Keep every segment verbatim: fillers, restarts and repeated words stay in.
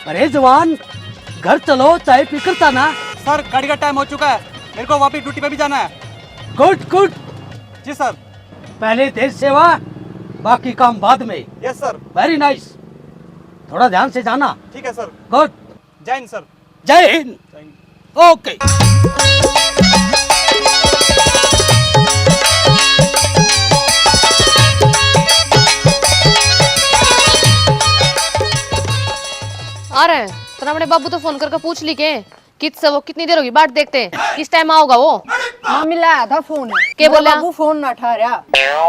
अरे जवान, घर चलो, चाय पी कर जाना। सर, गाड़ी का टाइम हो चुका है, मेरे को वापस ड्यूटी पे भी जाना है। Good good. जी सर। पहले देश सेवा, बाकी काम बाद में। Yes sir. Very nice. थोड़ा ध्यान से जाना। ठीक है सर। गुड। जय हिंद सर। जय हिंद। ओके। आ रहे हैं। तने अपने बाबू तो फोन करके पूछ ली के? कित से वो, कितनी देर होगी बाट देखते हैं, किस टाइम आओगा वो? मामी लाया था फोन। के मेरा बोला? बाबू फोन ना उठा रहा।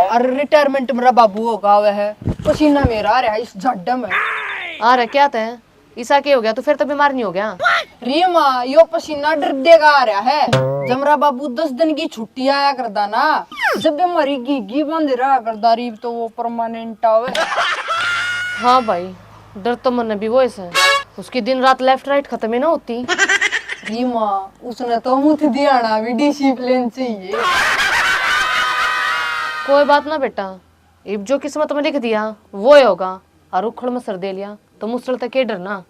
और रिटायरमेंट मेरा बाबू होगा हुआ है। पसीना मेरा आ रहा है इस झड्ड में। आ रहा क्या तै? इसा के हो गया? तू फिर तो बीमार नहीं हो गया? री माँ, यो पसीना डर देगा आ रहा है। जमरा बाबू दस दिन की छुट्टी आया करदा ना, जब भी हमारी घी घी बांधे रहा करदा रीब तो वो परमानेंट आवे। हाँ भाई, डर तो मन्ने भी वो इसे। उसकी दिन रात लेफ्ट राइट खत्म ही ना होती। री माँ, उसने तो मुथ दियाना भी डिसिप्लिन चाहिए। कोई बात ना बेटा, इब जो किस्मत में लिख दिया वो ही होगा। और उखड़ में सर दे लिया तो मुसल तक के डरना।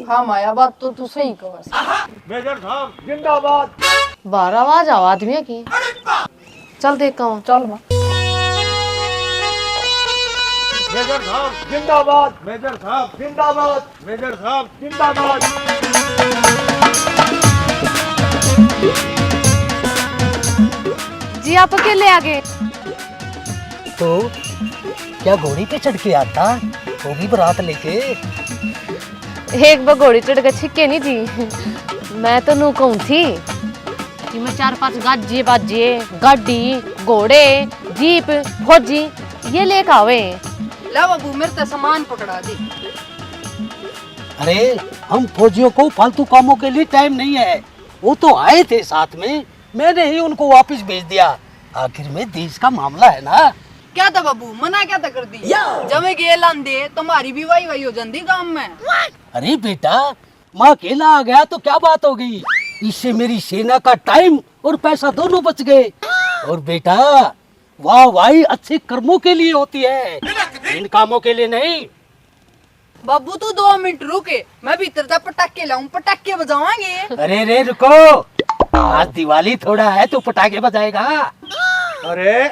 हाँ माया, बात तो तू सही कह। मेजर साहब जिंदाबाद। बाहर आवाज आवा आदमियों की। चल देख कौन। चल माँ। मेजर साहब जिंदाबाद। मेजर साहब जिंदाबाद। मेजर साहब जिंदाबाद। जी, आप अकेले आ गए? तो क्या घोड़ी पे चढ़ के आता, वो भी बारात लेके? एक बार घोड़ी चढ़ के छिक्के नहीं जी, मैं तो नू कहूँ थी कि मैं चार पांच गाजे बाजे, गाड़ी, घोड़े, जीप, फौजी ये लेके आवे। ला बाबू, मेरे ते सामान पकड़ा दे। अरे, हम फौजियों को फालतू कामों के लिए टाइम नहीं है। वो तो आए थे साथ में, मैंने ही उनको वापस भेज दिया। आखिर में देश का मामला है ना। क्या था बाबू, मना क्या था कर दी? जब मैं गेल आंदे तो हमारी भी वाई वाई हो जाती गांव में। अरे बेटा, मैं अकेला आ गया तो क्या बात हो गई? इससे मेरी सेना का टाइम और पैसा दोनों बच गए। और बेटा, वाह वाही अच्छे कर्मों के लिए होती है, इन कामों के लिए नहीं। बाबू, तू दो मिनट रुक, मैं भीतर तक पटाखे लाऊं, पटाखे बजावांगे। अरे रे, रुको, आज दिवाली थोड़ा है, तू पटाखे बजाएगा? अरे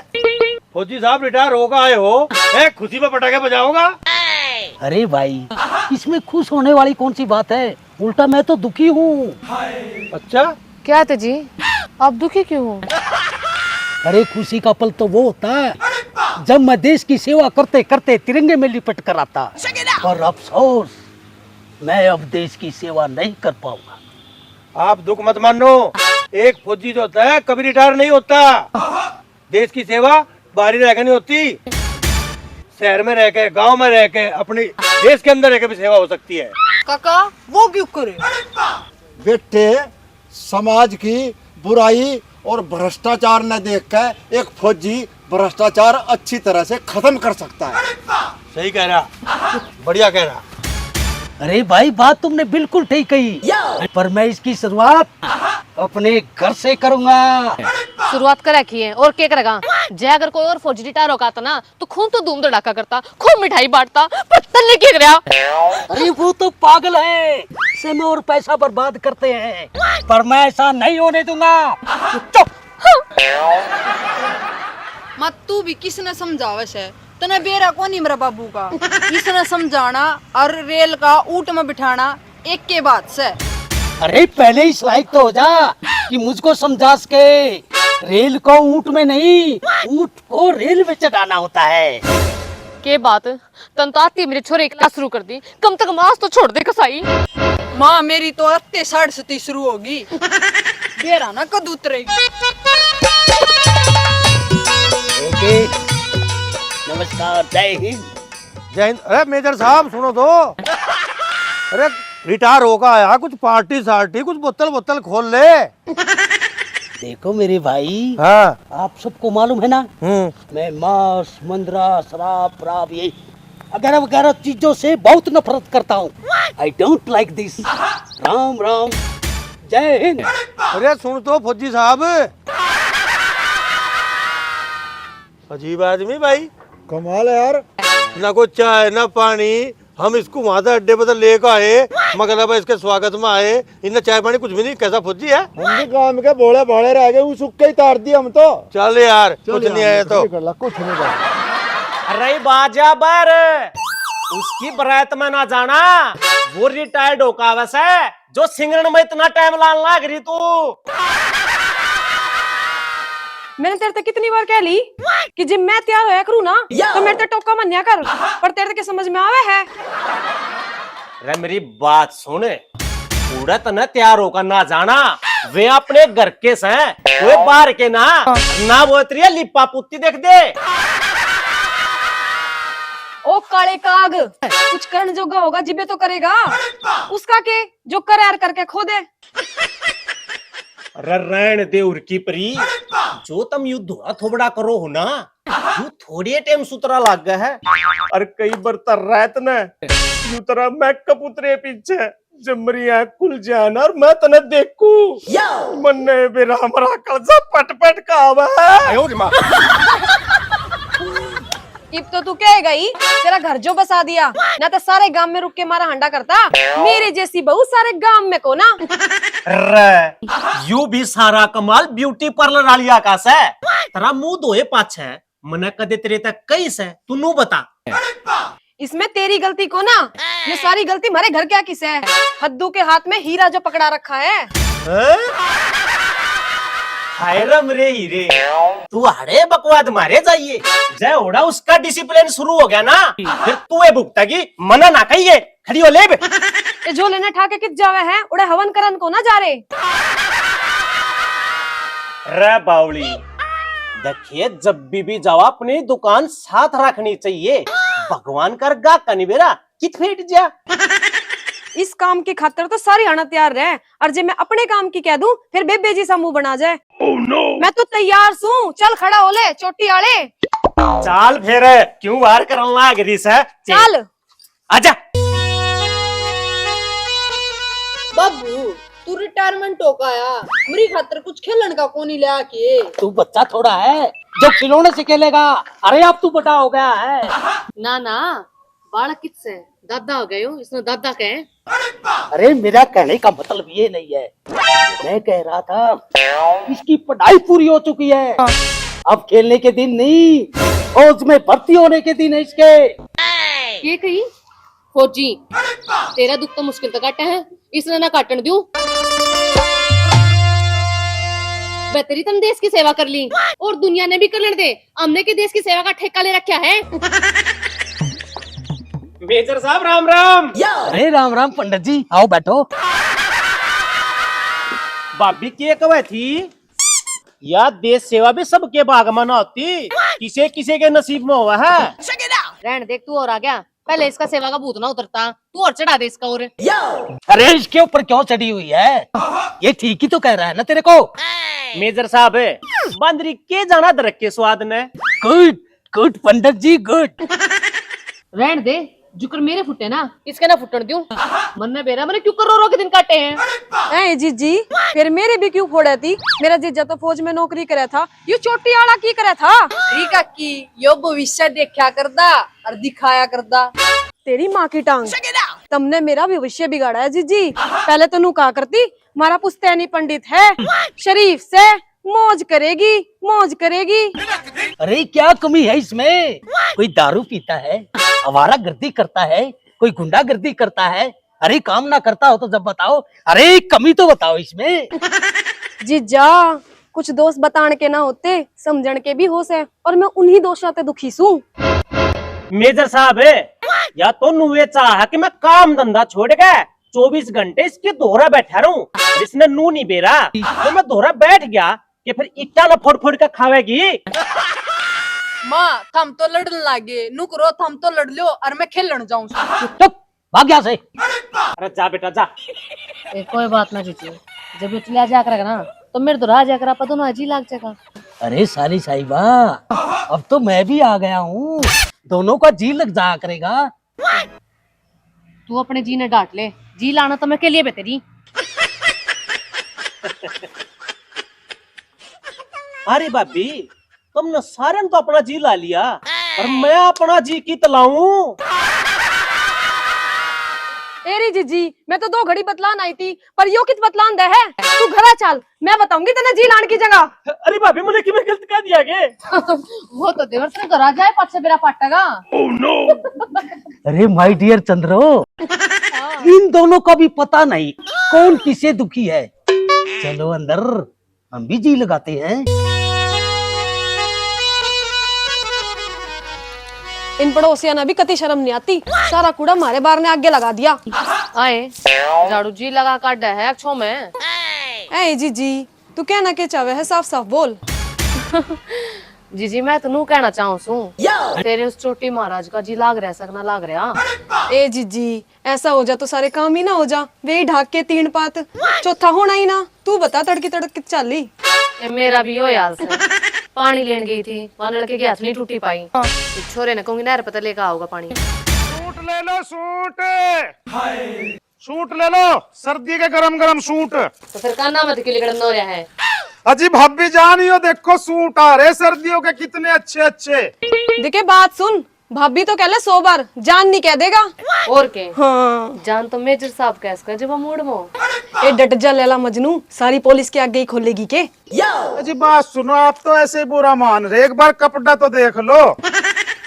फौजी साहब, रिटायर होकर आए हो, ए, खुशी में पटाखे बजाओगा? अरे भाई, इसमें खुश होने वाली कौन सी बात है? उल्टा मैं तो दुखी हूँ। अच्छा? क्या थे जी, आप दुखी क्यों हो? अरे, खुशी का पल तो वो होता है जब मैं देश की सेवा करते करते तिरंगे में लिपट कर आता। पर अफसोस, मैं अब देश की सेवा नहीं कर पाऊंगा। आप दुख मत मानो, एक फौजी जो होता है कभी रिटायर नहीं होता। देश की सेवा बाहरी रह के नहीं होती, शहर में रह के, गांव में रह के, अपनी देश के अंदर रह के भी सेवा हो सकती है। काका, वो क्यों करे? बेटे, समाज की बुराई और भ्रष्टाचार न देख के एक फौजी भ्रष्टाचार अच्छी तरह से खत्म कर सकता है। सही कह रहा, बढ़िया कह रहा। अरे भाई, बात तुमने बिल्कुल ठीक कही, पर मैं इसकी शुरुआत अपने घर से करूंगा। शुरुआत कर रखी है, और क्या करेगा? जय अगर कोई और फौजी रिटायर होगा तो ना, तो खूब तो धूम धड़ाका करता, खूब मिठाई बांटता, पर तन्ने क्या करया? अरे वो तो पागल है, समय और पैसा बर्बाद करते हैं, पर मैं ऐसा नहीं होने दूंगा। चुप। माँ, तू भी किसने समझावे से? तने बेरा कोनी मेरा बाबू का। इसने समझाना और रेल का ऊँट में बिठाना एक के बात से। अरे पहले इस लायक तो हो जा कि मुझको समझा सके। रेल को ऊँट में नहीं, ऊँट को रेल में चढ़ाना होता है। के बात? तन तो आती मेरे छोरे की क्लास शुरू कर दी, कम से कम आज तो छोड़ दे कसाई। माँ, मेरी तो आते साढ़े सती शुरू होगी। बेरा ना कद उतरेगी। ओके, नमस्कार, जय हिंद। जय हिंद। अरे मेजर साहब, सुनो तो। अरे रिटायर होकर आया, कुछ पार्टी सार्टी, कुछ बोतल बोतल खोल ले। देखो मेरे भाई, हाँ। आप सबको मालूम है ना, हम्म। मैं मांस, मंदरा, शराब, पराब, ये वगैरह वगैरह चीजों से बहुत नफरत करता हूँ। I don't like this। Ram राम, जय हिंद। अरे सुन तो फौजी साहब, अजीब आदमी भाई। कमाल है यार। ना कोई चाय, ना पानी, हम इसको वहां से अड्डे पर से लेकर आए, मतलब इसके स्वागत में आए, इन्हें चाय पानी कुछ भी नहीं। कैसा फौजी है? हम भी काम के भोले भाले रह गए, वो सुक्के ही तार दिए हम तो। चल यार, चल कुछ यार, नहीं आया कुछ तो। नहीं कर ला, कुछ नहीं कर ला। अरे बाजा बर, उसकी बारात में ना जाना, वो रिटायर्ड होकर आवे से, जो सिंगरण में इतना टाइम लान लाग रही तू। मैंने तेरे ते कितनी बार कह ली कि जब मैं तैयार होया करूँ ना, तो मेरे ते टोका मन्या कर, पर तेरे ते के समझ में आवे है? रे मेरी बात सुन, उड़े तने तैयार होकर ना जाना, वे अपने घर के सै, वे बाहर के ना। ना वो तेरी लिपा पुत्ती देख दे। ओ काले काग, कुछ करण जोगा होगा जिबे तो करेगा। उसका के, जो करे यार करके खो दे। अरे रहन दे उरकी परी, जो तुम यू धोरा थोबड़ा करो हो ना, यू थोड़े टाइम सुतरा लाग गया है। और कई बार तो रात ने यू तरह मेकअप उतरे पीछे, जब मेरी आँख खुल जाए ना और मैं तने देखूं, मन्ने बेरा हमारा कलजा पट पट का आवे। इब तो तू कहेगा ही, तेरा घर जो बसा दिया, ना तो सारे गांव में रुक के मारा हांडा करता। मेरे जैसी बहू सारे गांव में को ना। रे, यू भी सारा कमाल ब्यूटी पार्लर वालिया का सै। तेरा मुंह धोए पाछे मने कदे तेरे तक कही सै, तू नू बता। इसमें तेरी गलती को ना, ये सारी गलती मारे घर क्या की सै। फद्दू के हाथ में हीरा जो पकड़ा रखा है। हैं? हाय राम रे हीरे, तू हड़े बकवाद मारे जाइए। जय ओड़ा उसका डिसिप्लिन शुरू हो गया ना, फिर तू ये भुगतेगी, मना ना कहिए। खड़ी हो ले बे। ये झोले ने ठा के कित जावे है, उड़े हवन करन को ना जा रे। रे बावली, देखिए जब भी, भी जावा अपनी दुकान साथ रखनी चाहिए। भगवान कर गा कनी बेरा कित फेट जा। इस काम की खातर तो सारी हाणा तैयार रहे, और जे मैं अपने काम की कह दूं, फिर बेबे जी सा मुंह बना जाए। मैं तो तैयार सूं, चल खड़ा हो ले चोटी आले। चाल फिर, क्यों वार करन लाग रही सै? चल। आजा। बाबू, तू रिटायरमेंट होकर आया, मेरी खातर कुछ खेलन का कोनी ले आके? तू बच्चा थोड़ा है जो खिलौने से खेलेगा। अरे अब तू बड़ा हो गया है। ना ना, बालक किससे दादा हो गए हो, इसने दादा कहे। अरे मेरा कहने का मतलब ये नहीं है, मैं कह रहा था इसकी पढ़ाई पूरी हो चुकी है, अब खेलने के दिन नहीं, फौज में भर्ती होने के दिन है इसके। ये कही फौजी, तेरा दुख तो मुश्किल तो काटा है, इसने ना काटन दूं। बेहतरी तन देश की सेवा कर ली और दुनिया ने भी कर लेने दे। हमने के देश की सेवा का ठेका ले रखा है। मेजर साहब राम राम। अरे राम राम पंडित जी, आओ बैठो। भाभी के कहे थी, या देश सेवा भी सबके भाग में ना होती, किसे किसे के नसीब में हुआ है। रहन दे, तू और आ गया, पहले इसका सेवा का भूत ना उतरता, तू और चढ़ा दे इसका और। अरे इसके ऊपर क्यों चढ़ी हुई है, ये ठीक ही तो कह रहा है ना तेरे को। मेजर साहब, बंदरी के जाना दरक के स्वाद ने। गुड, गुड पंडित जी, गुड। रहन दे, जुकर मेरे फुटे ना, इसके ना फुटन दूं। मन्ने बेरा, मैंने क्यों कर रो रो के दिन काटे हैं। ए जीजी, फिर मेरे भी क्यों फोड़ा थी? मेरा जीजा तो फौज में नौकरी करे था, यू चोटी आला की करे था? री काकी, यो भविष्य देखा करदा और दिखाया करदा। तेरी माँ की टांग, तमने मेरा भविष्य बिगाड़ा है जीजी। पहले तो नू कहा करती, मारा पुश्तैनी पंडित है, शरीफ से, मौज करेगी, मौज करेगी। अरे क्या कमी है इसमें? कोई दारू पीता है, आवारा गर्दी करता है, कोई गुंडागर्दी करता है। अरे काम ना करता हो तो जब बताओ। अरे कमी तो बताओ इसमें। जीजा, कुछ दोस्त बताण के ना होते, समझण के भी होश है, और मैं उन्हीं दोषां ते दुखी सूं। मेजर साहब, या तो नुए चाह कि मैं काम धंधा छोड़ के चौबीस घंटे इसके धोरा बैठा रहूं, और इसने नू नहीं बेरा। तो मैं धोरा बैठ गया कि फिर ईटा ना फोड़ फोड़ के खावेगी। माँ, थम तो लड़न लागे, नुकरो थम तो लड़ लो और मैं खेलन जाऊं। चुप, भाग यहाँ से। अरे जा बेटा जा। ए, कोई बात ना जीजी, जब ये चला जा करेगा ना तो मेरे तो रह जा कर, आप दोनों जी लाग जाएगा। अरे साली साहिबा, अब तो मैं भी आ गया हूँ, दोनों का जी लग जा करेगा। तू अपने जी ने डांट ले, जी लाना तो मैं के लिए बेहतरी। अरे भाभी, तुमने सारे ने तो अपना जी ला लिया, पर मैं अपना जी कित लाऊं? ए री जीजी, मैं तो दो घड़ी बतलान आई थी, पर यो कित बतलान दे है? तू घरा चल, मैं बताऊंगी तने जी लान की जगह। अरे भाभी, मैंने किमें गलत कह दिया के? वो तो देवर से घर आ जाए, पाछे बेरा पाटेगा। अरे माय डियर चंद्रो, इन दोनों का भी पता नहीं कौन किसे दुखी है। चलो अंदर, हम भी जी लगाते हैं। इन पड़ोसियां ने भी कती शर्म नहीं आती, सारा कूड़ा मारे बार ने आगे लगा दिया। आए, झाड़ू जी लगा काढ़ा है अक्षो में। ए जीजी, तू कहना के चाहे है, साफ साफ बोल। जीजी, मैं तो नू कहना चाहूँ सू, तेरे उस चोटी महाराज का जी लाग रहा सक ना लाग रहा? ए जीजी, ऐसा हो जा तो सारे काम ही ना हो जा, वे ही ढाक के तीन पात, चौथा होना ही ना। तू बता तड़की तड़क कित चाली? ए, मेरा भी यो हाल से। पानी लेन गई थी, वहां लड़के की हाथ नहीं टूटी पाई। छोरे ने कहूंगी नहर पता लेकर आओगा पानी। सूट ले लो, सूट। सूट ले लो, सर्दी के गरम गरम सूट। तो फिर काना मत क्यों लिकड़न हो रहा है? अजी भाभी जान, यो देखो सूट आ रहे सर्दियों के, कितने अच्छे अच्छे। देखे बात सुन, भाभी तो कह ले सौ बार, जान नहीं कह देगा। और के? हाँ। जान तो मेजर साहब कह सके जब मूड में हो। ए डट जा लैला मजनू, सारी पुलिस के आगे ही खोलेगी के? अजी बात सुनो, आप तो ऐसे ही बुरा मान रहे, एक बार कपड़ा तो देख लो।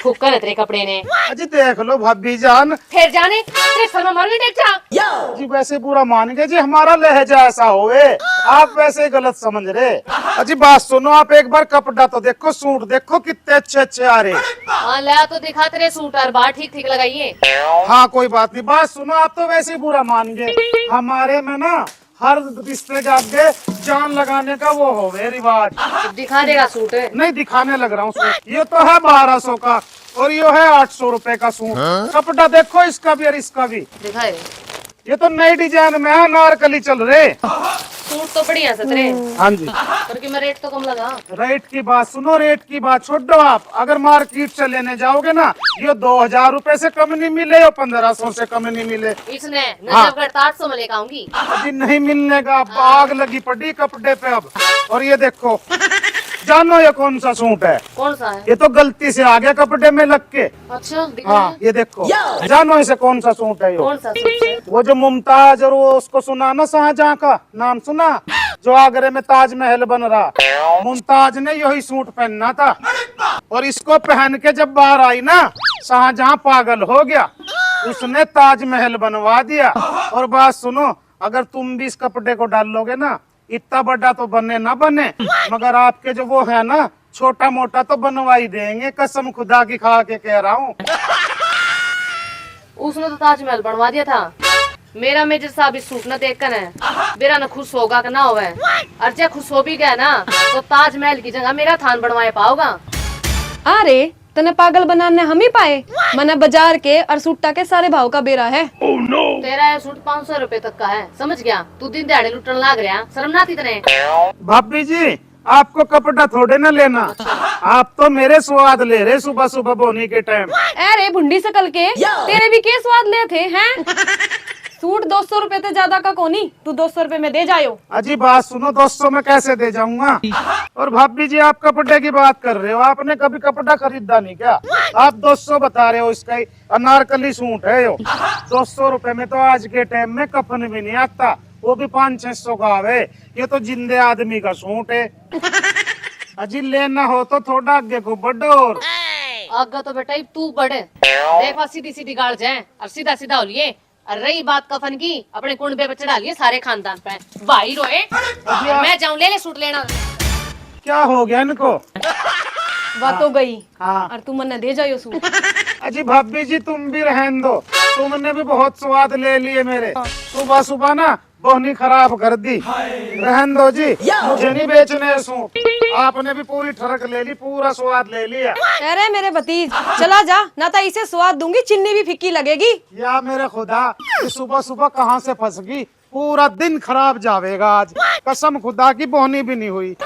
फुक्कर है तेरे कपड़े ने। अजी देख लो भाभी जान। फिर जाने तेरे सर में मारूंगी, देख जा। जी वैसे बुरा मान गए जी, हमारा लहजा ऐसा होवे, आप वैसे ही गलत समझ रहे। अजी बात सुनो, आप एक बार कपड़ा तो देखो, सूट देखो कितने अच्छे अच्छे आ रहे। हाँ, ला तो दिखा तेरे सूट और बाहर ठीक ठीक लगाइए। हाँ कोई बात नहीं, बात सुनो, आप तो वैसे ही बुरा मान गए। हमारे में ना हर रिश्ते के आगे जान लगाने का वो होवे रिवाज। दिखा देगा सूट। नहीं, दिखाने लग रहा हूँ सूट। ये तो है बारह सौ का और ये है आठ सौ रुपए का सूट। कपड़ा देखो इसका भी और इसका भी। दिखाए। ये तो नए डिजाइन में है, अनारकली चल रहे। सूट तो बढ़िया से तेरे। हाँ जी। पर कि मैं रेट तो कम लगा। रेट की बात सुनो, रेट की बात छोड़ दो आप। अगर मार्केट से लेने जाओगे ना, ये दो हजार रुपए से कम नहीं मिले, ये पन्द्रह सौ से कम नहीं मिले। इसने हाँ। नजफगढ़ तो आठ सौ में लेकर आऊंगी। अभी नहीं मिलने का, अब आग लगी पड़ी कपड़े पे अब। और ये देखो, जानो ये कौन सा सूट है? कौन सा है? ये तो गलती से आ गया कपड़े में लग के। अच्छा, दिखा। हाँ, ये देखो, जानो इसे कौन सा सूट है यो? कौन सा सूट है? वो जो मुमताज और वो उसको सुना ना शाहजहां का नाम सुना, जो आगरे में ताजमहल बन रहा, मुमताज ने यही सूट पहनना था। और इसको पहन के जब बाहर आई ना, शाहजहां पागल हो गया, उसने ताजमहल बनवा दिया। और बात सुनो, अगर तुम भी इस कपड़े को डालोगे ना, इतना बड़ा तो बने ना बने, मगर आपके जो वो है ना, छोटा मोटा तो बनवा ही देंगे, कसम खुदा की खा के कह रहा हूँ। उसने तो ताजमहल बनवा दिया था। मेरा मेजर साहब इस सूट ने देख कर है, बेरा न खुश होगा कि ना होवे। और जे खुश हो भी गया ना, तो ताजमहल की जगह मेरा थान बनवाए पाओगा। अरे, तने पागल बनाने हम ही पाए। मने बाजार के और सूटा के सारे भाव का बेरा है। तेरा ये सूट पाँच सौ रुपए तक का है, समझ गया? तू दिन दिहाड़े लुटन लाग रहा, शर्म ना आती तने? भाभी जी, आपको कपड़ा थोड़े ना लेना, आप तो मेरे स्वाद ले रहे सुबह सुबह बोनी के टाइम। अरे भुंडी शकल के, तेरे भी के स्वाद ले थे हैं? सूट दो सौ रुपए ते ज्यादा का कोनी, तू दो सौ रुपए में दे जायो। अजी बात सुनो, दो सौ में कैसे दे जाऊंगा? और भाभी जी, आप कपड़े की बात कर रहे हो, आपने कभी कपड़ा खरीदा नहीं क्या? आप दो सौ बता रहे हो, इसका ही अनारकली सूट है यो। दो सौ रुपए में तो आज के टाइम में कफन भी नहीं आता, वो भी पाँच छह सौ का आवे। ये तो जिंदे आदमी का सूट है। अजी लेना हो तो थोड़ा आगे को बढ़ो और। आगे तो बेटा तू बढ़, देखा सीधी सीधी गाल जाए और सीधा सीधा हो लिए। और रही बात कफन की, अपने कुंडे पे चढ़ा लिए सारे खानदान पे। भाई रोए, अजी आप मैं जाऊं, ले ले सूट लेना। क्या हो गया इनको? बात हो गई। हाँ। और तू मन्ने दे जायो सूट। अजी भाभी जी, तुम भी रहन दो, तुमने भी बहुत स्वाद ले लिए मेरे। सुबह सुबह ना बोनी खराब कर दी। रहन दो जी, मुझे नहीं बेचने सूट। आपने भी पूरी ठरक ले ली, पूरा स्वाद ले लिया। अरे मेरे भतीज, चला जा, ना तो इसे स्वाद दूंगी, चीनी भी फीकी लगेगी। या मेरे खुदा, ये सुबह सुबह कहाँ से फंस गई? पूरा दिन खराब जावेगा आज, कसम खुदा की बोनी भी नहीं हुई।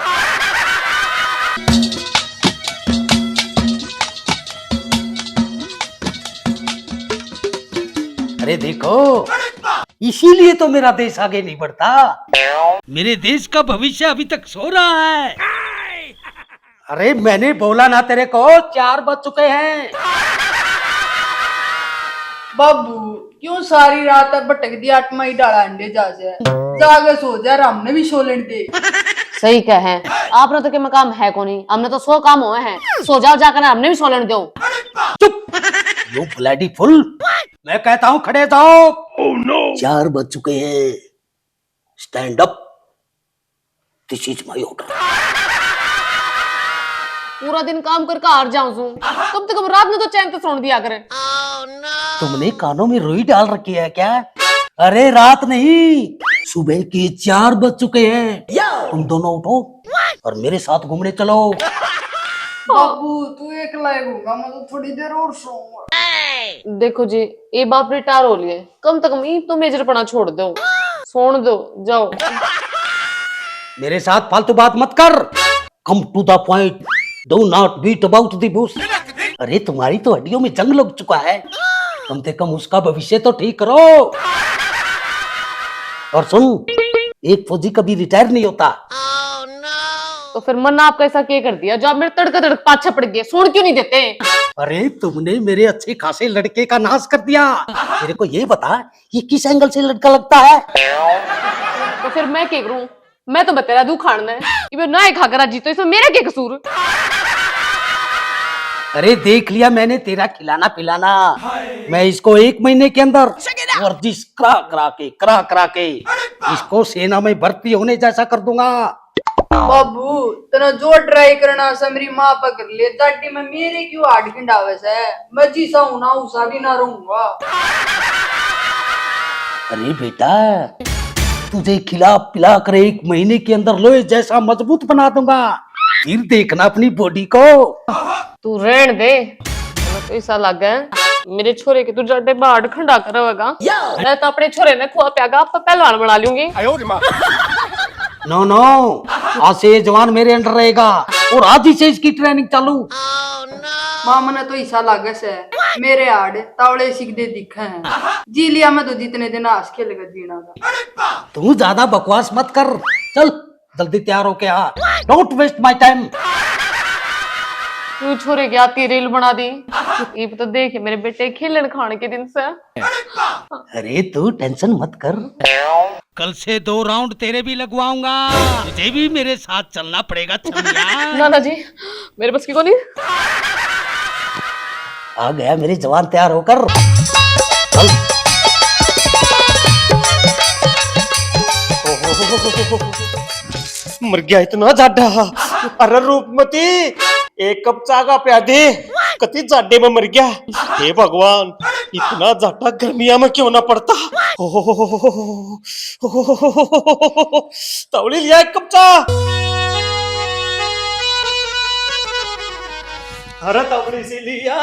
अरे देखो, इसीलिए तो मेरा देश आगे नहीं बढ़ता। मेरे देश का भविष्य अभी तक सो रहा है। अरे मैंने बोला ना तेरे को, चार बज चुके हैं। बाबू, क्यों सारी रात भटक दी आत्मा ही डाला अंडे जा से? जाके सो जा, हमने भी सो लेने दे। सही कहे, आपने तो के काम है कोनी, हमने तो सौ काम हुए हैं। सो जाओ जाकर, हमने भी सो लेने दो। चुप, you bloody fool, मैं कहता हूँ खड़े जाओ। चार बज चुके हैं, stand up, this is my order। पूरा दिन काम करके हार जाऊं सूं, कम से कम रात में तो चैन तो सोने दिया करे। तुमने कानों में रुई डाल रखी है क्या? अरे रात नहीं, सुबह के चार बज चुके हैं। तुम दोनों उठो और मेरे साथ घूमने चलो। बाबू, तू एकला ही घूमगा, मैं तो थोड़ी देर और सोऊंगा। देखो जी, ये बाप रिटायर हो लिए, कम से कम ई तो मेजरपना छोड़ दो, सोन दो, जाओ। मेरे साथ फालतू बात मत कर, come to the point, do not beat about the bush। अरे, तुम्हारी तो हड्डियों में जंग लग चुका है, कम से कम उसका भविष्य तो ठीक करो। और सुन, एक फौजी कभी रिटायर नहीं होता। तो फिर मन आपका ऐसा क्या कर दिया जो आप मेरे तड़के तड़के पाछे पड़ गए? सोन क्यों नहीं देते? अरे, तुमने मेरे अच्छे खासे लड़के का नाश कर दिया। मेरे को ये बता, ये किस एंगल से लड़का लगता है? तो फिर मैं क्या करूं? मैं तो बतेरा दूं खान ने, ये ना ही खाकर राजी, तो इसमें मेरा क्या कसूर? अरे, देख लिया मैंने तेरा खिलाना पिलाना। मैं इसको एक महीने के अंदर वर्जिश करा करा के, करा करा के इसको सेना में भर्ती होने जैसा कर दूंगा। बाबू, तना जो ट्राई करना से मेरी माँ पकड़ ले, जाटी में मेरे क्यों हाड खिंडावे से? मैं जिसा हूं ना, उसा भी ना रहूंगा। अरे बेटा, तुझे खिला पिला कर एक महीने के अंदर लोहे जैसा मजबूत बना दूंगा, फिर देखना अपनी बॉडी को। तू रहन दे, मैं तो ऐसा लगे मेरे छोरे के तू जाडे बाहर खंडा कर होगा। मैं तो अपने छोरे ने खुआ प्यागा, आप पहलवान बना लूंगी। नो नो, आज से ये जवान मेरे अंडर रहेगा और आज ही से इसकी ट्रेनिंग चालू। माँ, मने तो ऐसा लागे से मेरे हाड़ तावले सिकदे दिखे हैं। जी लिया मैं तो जितने दिन हंस खेल कर जीना था। तू ज्यादा बकवास मत कर, चल जल्दी तैयार होके आ। Don't waste my time। तू छोरे की आती रील बना दी। इब तो देख मेरे बेटे खेलन खान के दिन से। अरे तू टेंशन मत कर, कल से दो राउंड तेरे भी लगवाऊंगा, तुझे भी मेरे साथ चलना पड़ेगा छमिया। ना ना जी, मेरे बस की कोनी। आ गया मेरे जवान तैयार होकर। चल। मर गया इतना जाडा। अरे रूपमती, एक कप चाह का प्या दे, कति जाडे में मर गया। हे भगवान, इतना जाडा गर्मिया में क्यों ना पड़ता। तावली लिया एक कप चाह। अरे तावली सी लिया,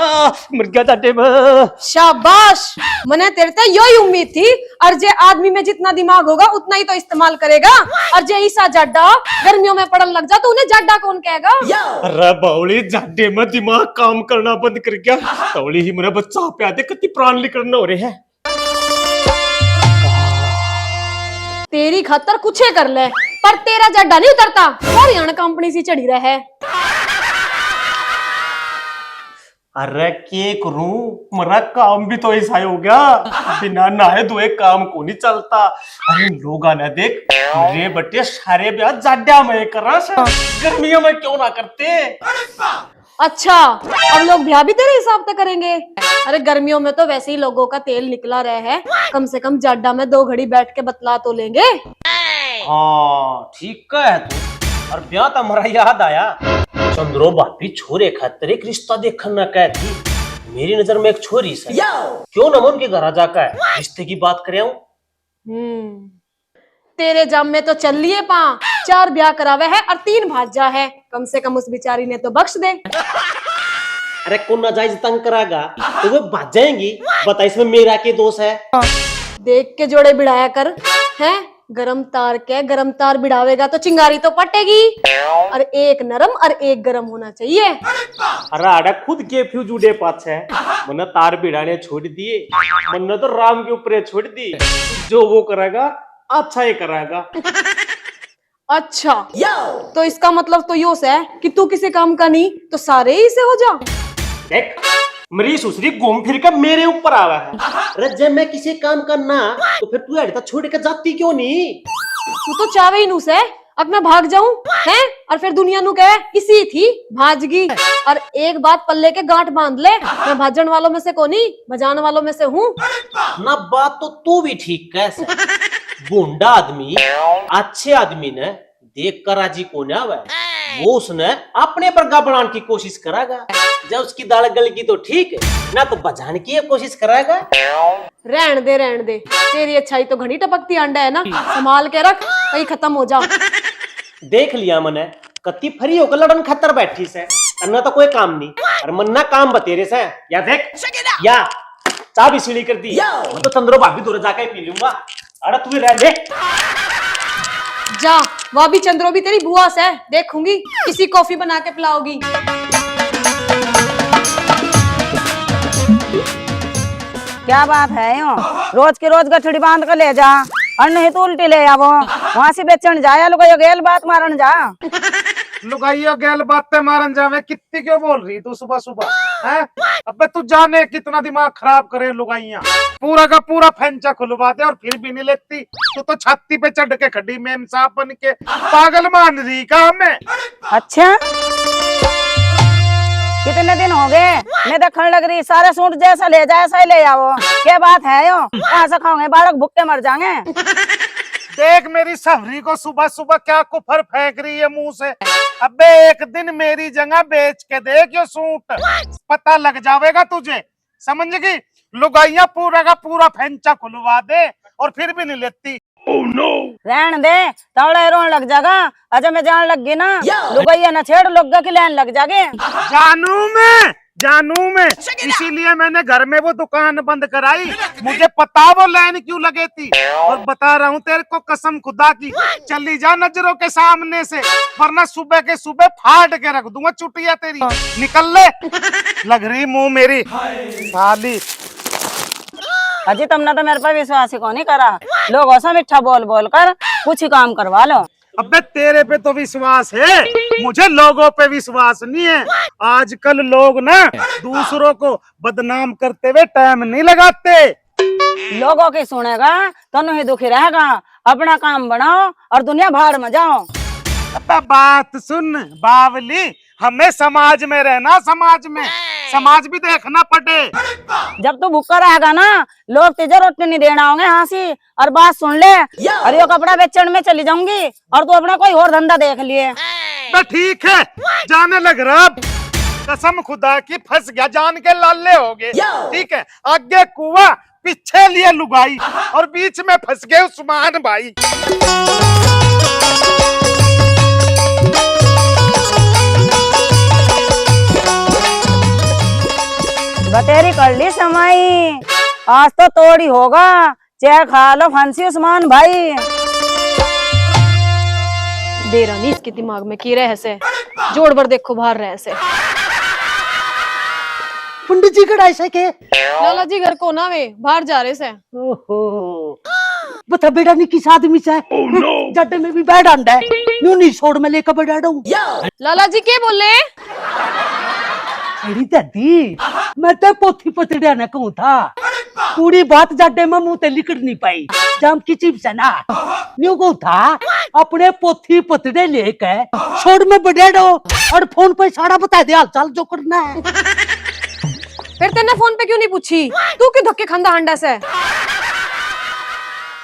मर गया जाडे में। शाबाश, मने तेरे ते यो ही उम्मीद थी। और जे आदमी में जितना दिमाग होगा उतना ही तो इस्तेमाल करेगा। और जे ईसा जाडा गर्मियों में पड़न लग जा तो उन्हें जाडा कौन कहेगा? अरे बावली, जाडे में दिमाग काम करना बंद कर गया। तावली ही मेरा बच्चा प्या दे, कति प्राण निकलना हो रहे हैं। तेरी खातर कुछ ही कर ले, पर तेरा जाडा नहीं उतरता। और यहाँ कंपनी सी चढ़ी रहे। अरे के करूं, मेरा काम भी तो ऐसा ही हो गया। बिना नहाए धोए काम को नहीं चलता। अरे लोगा ने देख, मेरे बटे सारे ब्याह जाड्या में करा से, गर्मियों में क्यों ना करते? अच्छा, अब लोग ब्याह भी तेरे हिसाब से करेंगे? अरे गर्मियों में तो वैसे ही लोगों का तेल निकला रहा है, कम से कम जाड्या में दो घड़ी बैठ के बतला तो लेंगे। हाँ, ठीक कहे तू। और ब्याह तो हमारा याद आया, चंद्रो भाभी छोरे खातर एक रिश्ता देखण ना कह थी। मेरी नजर में एक छोरी से, क्यों ना मैं उनके घर आ जाकर रिश्ते की बात करे आऊं? हम्म, तेरे जामे तो चल लिए पा, चार ब्याह करावे है और तीन भाजा है, कम से कम उस बेचारी ने तो बख्श दे। अरे कौन नाजायज तंग करागा, तो वो भाज जाएंगी। बता इसमें मेरा के दोष है? देख के जोड़े भिड़ाया कर, हैं? गरम तार के गरम तार भिड़ावेगा तो चिंगारी तो पटेगी। और एक नरम और एक गरम होना चाहिए। अरे आड़ा खुद के फ्यूज उड़े पाछे, मन्ने तार भिड़ाने छोड़ दिए, मन्ने तो राम के ऊपर छोड़ दी। जो वो करेगा, अच्छा ही करेगा। अच्छा, तो इसका मतलब तो यो से कि तू किसी काम का नहीं तो सारे ही से हो जा। देख, मेरी सुसरी घूम फिर के मेरे ऊपर आवा है। अरे, जब मैं किसी काम का ना, तो फिर तू अड़ता छोड़ के जाती क्यों नहीं? तू तो चावे ही नू से, अब मैं भाग जाऊं, हैं? और फिर दुनिया नू कहे, इसी थी भाजगी। और एक बात पल्ले के गांठ बांध ले, मैं भाजण वालों में से कोनी, भजान वालों में से हूँ। ना, बात तो तू भी ठीक कह से। भूंडा आदमी अच्छे आदमी ने देख कर राजी कोन्या वै, वो उसने अपने बरगा बनाने की कोशिश करेगा। जब उसकी दाल गल गई तो ठीक है, ना तो बजान की ये कोशिश करेगा। रहन दे, रहन दे, तेरी अच्छाई तो घणी टपकती आंडा है ना, संभाल के रख, कहीं खत्म हो जा। देख लिया मैंने, कत्ती फ्री होकर लड़न खातर बैठी से, अन्ना तो कोई काम नहीं, और मन्ना काम बतेरे से। या देख, या चाय भी सीढ़ी कर दी, मैं तो चंद्रो भाभी दूर जाके ही पी लूंगा। अरे तू ही रह ले। जा, वह भी चंद्रो भी तेरी बुआ से, देखूंगी किसी कॉफी बना के पिलाओगी। क्या बात है यो? रोज के रोज गठड़ी बांध के ले जा, और नहीं तो उल्टी ले आवो। वहां से बेचण जा, या लोग यो गेल बात मारन जा। लुगाइयों गेल बातें मारन जावे, कितनी क्यों बोल रही तू सुबह सुबह, हैं? अबे तू जाने कितना दिमाग खराब करे लुगाइयां। पूरा का पूरा फैंचा खुलवा दे और फिर भी नहीं लेती। तू तो छाती पे चढ़ के खड़ी मेम साहब बन के पागल मान रही का हमें? अच्छा, कितने दिन हो गए मैं देखण लग रही, सारे सूट जैसा ले जाए ऐसा ही ले आओ। क्या बात है यो? कहाँ से खाओगे बालक, भूखे मर जाएंगे। देख मेरी सफरी को सुबह सुबह क्या कुफर फेंक रही है मुंह से। अबे एक दिन मेरी जगह बेच के देख यो सूट, पता लग जावेगा तुझे, समझ गई? लुगाइयां पूरा का पूरा फैंचा खुलवा दे और फिर भी नहीं लेती। रहन दे, तावड़ा रोन लग जागा। अजय मैं जान लग गई ना, लुगाइया ना छेड़, लोग की लाइन लग जागे। जानू मैं, जानू मैं, इसीलिए मैंने घर में वो दुकान बंद कराई। मुझे पता वो लाइन क्यों लगे थी। और बता रहा हूँ तेरे को कसम खुदा की, चली जा नजरों के सामने से, वरना सुबह के सुबह फाड़ के रख दूंगा चुटिया तेरी। निकल ले, लग रही मुंह मेरी साली। अजी तुमने तो मेरे पे विश्वास ही को नहीं करा, लोगों से मीठा बोल बोल कर कुछ ही काम करवा लो। अबे तेरे पे तो विश्वास है, मुझे लोगों पे विश्वास नहीं है। आजकल लोग ना दूसरों को बदनाम करते हुए टाइम नहीं लगाते। लोगों की सुनेगा तो नहीं दुखी रहेगा। अपना काम बनाओ और दुनिया भाड़ में जाओ। अबे बात सुन बावली, हमें समाज में रहना, समाज में, समाज भी देखना पड़े। जब तू भूखा रहेगा ना, लोग तुझे रोटी नहीं देना होंगे हाँसी, और बात सुन ले, और यो कपड़ा बेचण में चली जाऊंगी और तू अपना कोई और धंधा देख लिए। तो ठीक है, जाने लग रहा अब। कसम खुदा की फंस गया, जान के लाले हो गए। ठीक है, आगे कुआ, पीछे लिए लुगाई, और बीच में फंस गए उस्मान भाई। बतेरी कर ली समाई, आज तो तोड़ी होगा। चाय खा लो फंसी उस्मान भाई। देरा नहीं इसके दिमाग में की रह से, जोड़ भर देखो बाहर रह से। पंडित जी कड़ा ऐसे के? लाला जी घर को ना वे, बाहर जा रहे से। ओहो, बता बेटा नहीं किस आदमी से? जड्डे में भी बैठ आंदा है, न्यू नहीं छोड़ में लेकर बैठा हूँ। लाला जी के बोले? अरे दादी, मैं तो पोथी पतड़िया ने कहूँ था, पूरी बात जाडे में मुंह ते लिकड़ नहीं पाई, जाम की चिप्स है ना। न्यू कहूँ था, अपने पोथी पतड़े लेके छोड़ में बड़े रहो और फोन पे सारा बता दे हालचाल जो करना है। फिर तेने फोन पे क्यों नहीं पूछी? तू क्यों धक्के खांदा हांडा से?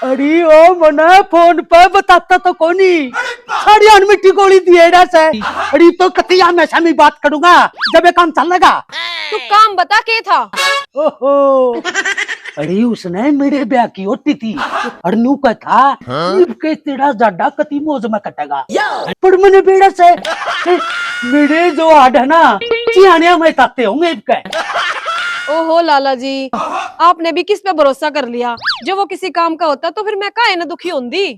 अरे ओ मना फोन पे बताता तो कोनी, सारी अनमिट्टी गोली दिए रहा से। अरे तो कतिया में सामी बात करूंगा जब ये काम चलेगा। तू काम बता के था? ओहो, अरे उसने मेरे ब्याह की होती थी और नू का था, इब के तेरा जाडा कती मौज में कटेगा। पर मैंने बेड़ा से मेरे जो आड है ना, चिहानिया में ताते होंगे इब के। ओहो लाला जी, आपने भी किस पे भरोसा कर लिया? जो वो किसी काम का होता तो फिर मैं काहे ना दुखी होंदी।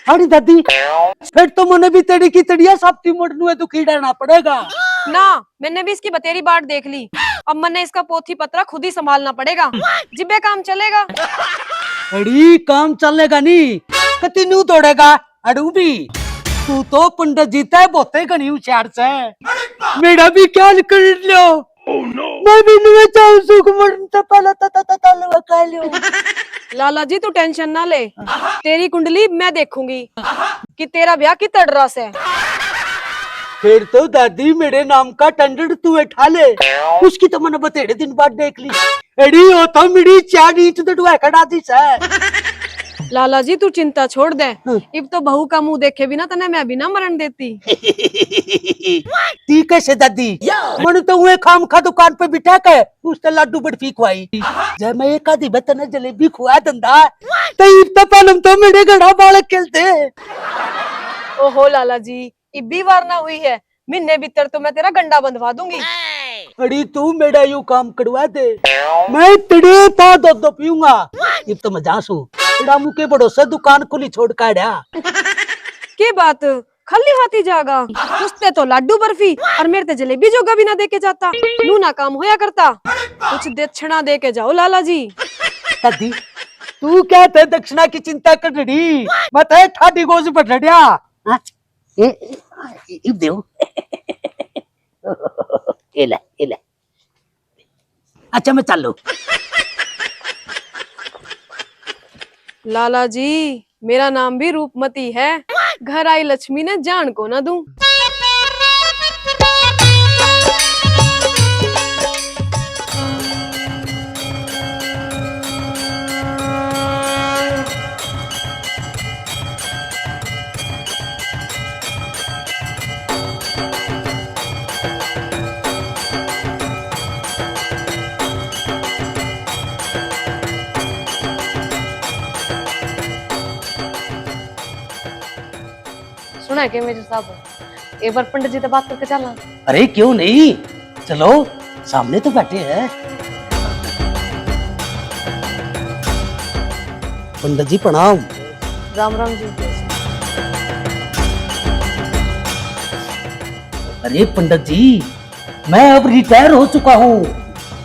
अरे दादी, फिर तो मैंने भी तेरी की तड़िया साप्ती मोड़ नुए दुखी रहना पड़ेगा। ना, मैंने भी इसकी बतेरी बाट देख ली। अब मैंने इसका पोथी पत्रा खुद ही संभालना पड़ेगा, जिब्बे काम चलेगा। अड़ी काम चलेगा नी, कती न्यू दौड़ेगा अड़ू भी। तू तो पंडित जी ते बोते घणी होशियार से। मेरा भी ख्याल कर लो। मैं भी नहीं चाहूँ सुख मरन से पहले तो, तो, तो, तो लुआ खा लूं। लाला जी, तू टेंशन ना ले, तेरी कुंडली मैं देखूंगी कि तेरा ब्याह कित अड़रा से। फिर तो दादी, मेरे नाम का टेंडर तू उठा ले, उसकी तो मैंने बतेरे दिन बाद देख ली। अड़ी, वो तो मेरी चार इंच दड़ुआ खड़ा दी से। लाला जी, तू चिंता छोड़ दे। हम्म। इब तो बहू का मुंह देखे बिना तने मैं भी ना मरण देती। ती कैसे दादी? मनु तो वे खाम खा दुकान पे बिठा के उसने लाडू बर्फी खुआई। जब मैं एक आधी बतन जलेबी खुआ दंदा, तो इब तो पहले तो मेरे घड़ा बालक खेलते। ओहो लाला जी, इब्बी वार ना हुई है, महीने भीतर तो मैं तेरा गंडा बंधवा दूंगी। अड़ी, तू मेरा यू काम करवा दे, मैं तेरे पा दो दो पीऊंगा। इब तो मैं जा सू, तेरा मुंह के भरोसे दुकान खुली छोड़ काढ़ा। के बात, खाली हाथ ही जागा? उसते तो लाडू बर्फी और मेरे ते जलेबी जोगा भी ना दे के जाता। नू ना काम होया करता। कुछ दक्षिणा दे के जाओ लाला जी। दादी, तू क्या ते दक्षिणा की चिंता कर रही? मैं ते ठाडी गोज बढ़ रहा। हाँ? ए, ए, ए, देव। ए ले, ए ले। अच्छा, मैं चालू। लाला जी, मेरा नाम भी रूपमती है, घर आई लक्ष्मी ने जान को ना दूं। सुना है के मेजर साहब, एक बार पंडित जी से बात करके चला। अरे क्यों नहीं, चलो, सामने तो बैठे हैं। पंडित जी प्रणाम। राम राम जी। अरे पंडित जी, मैं अब रिटायर हो चुका हूँ।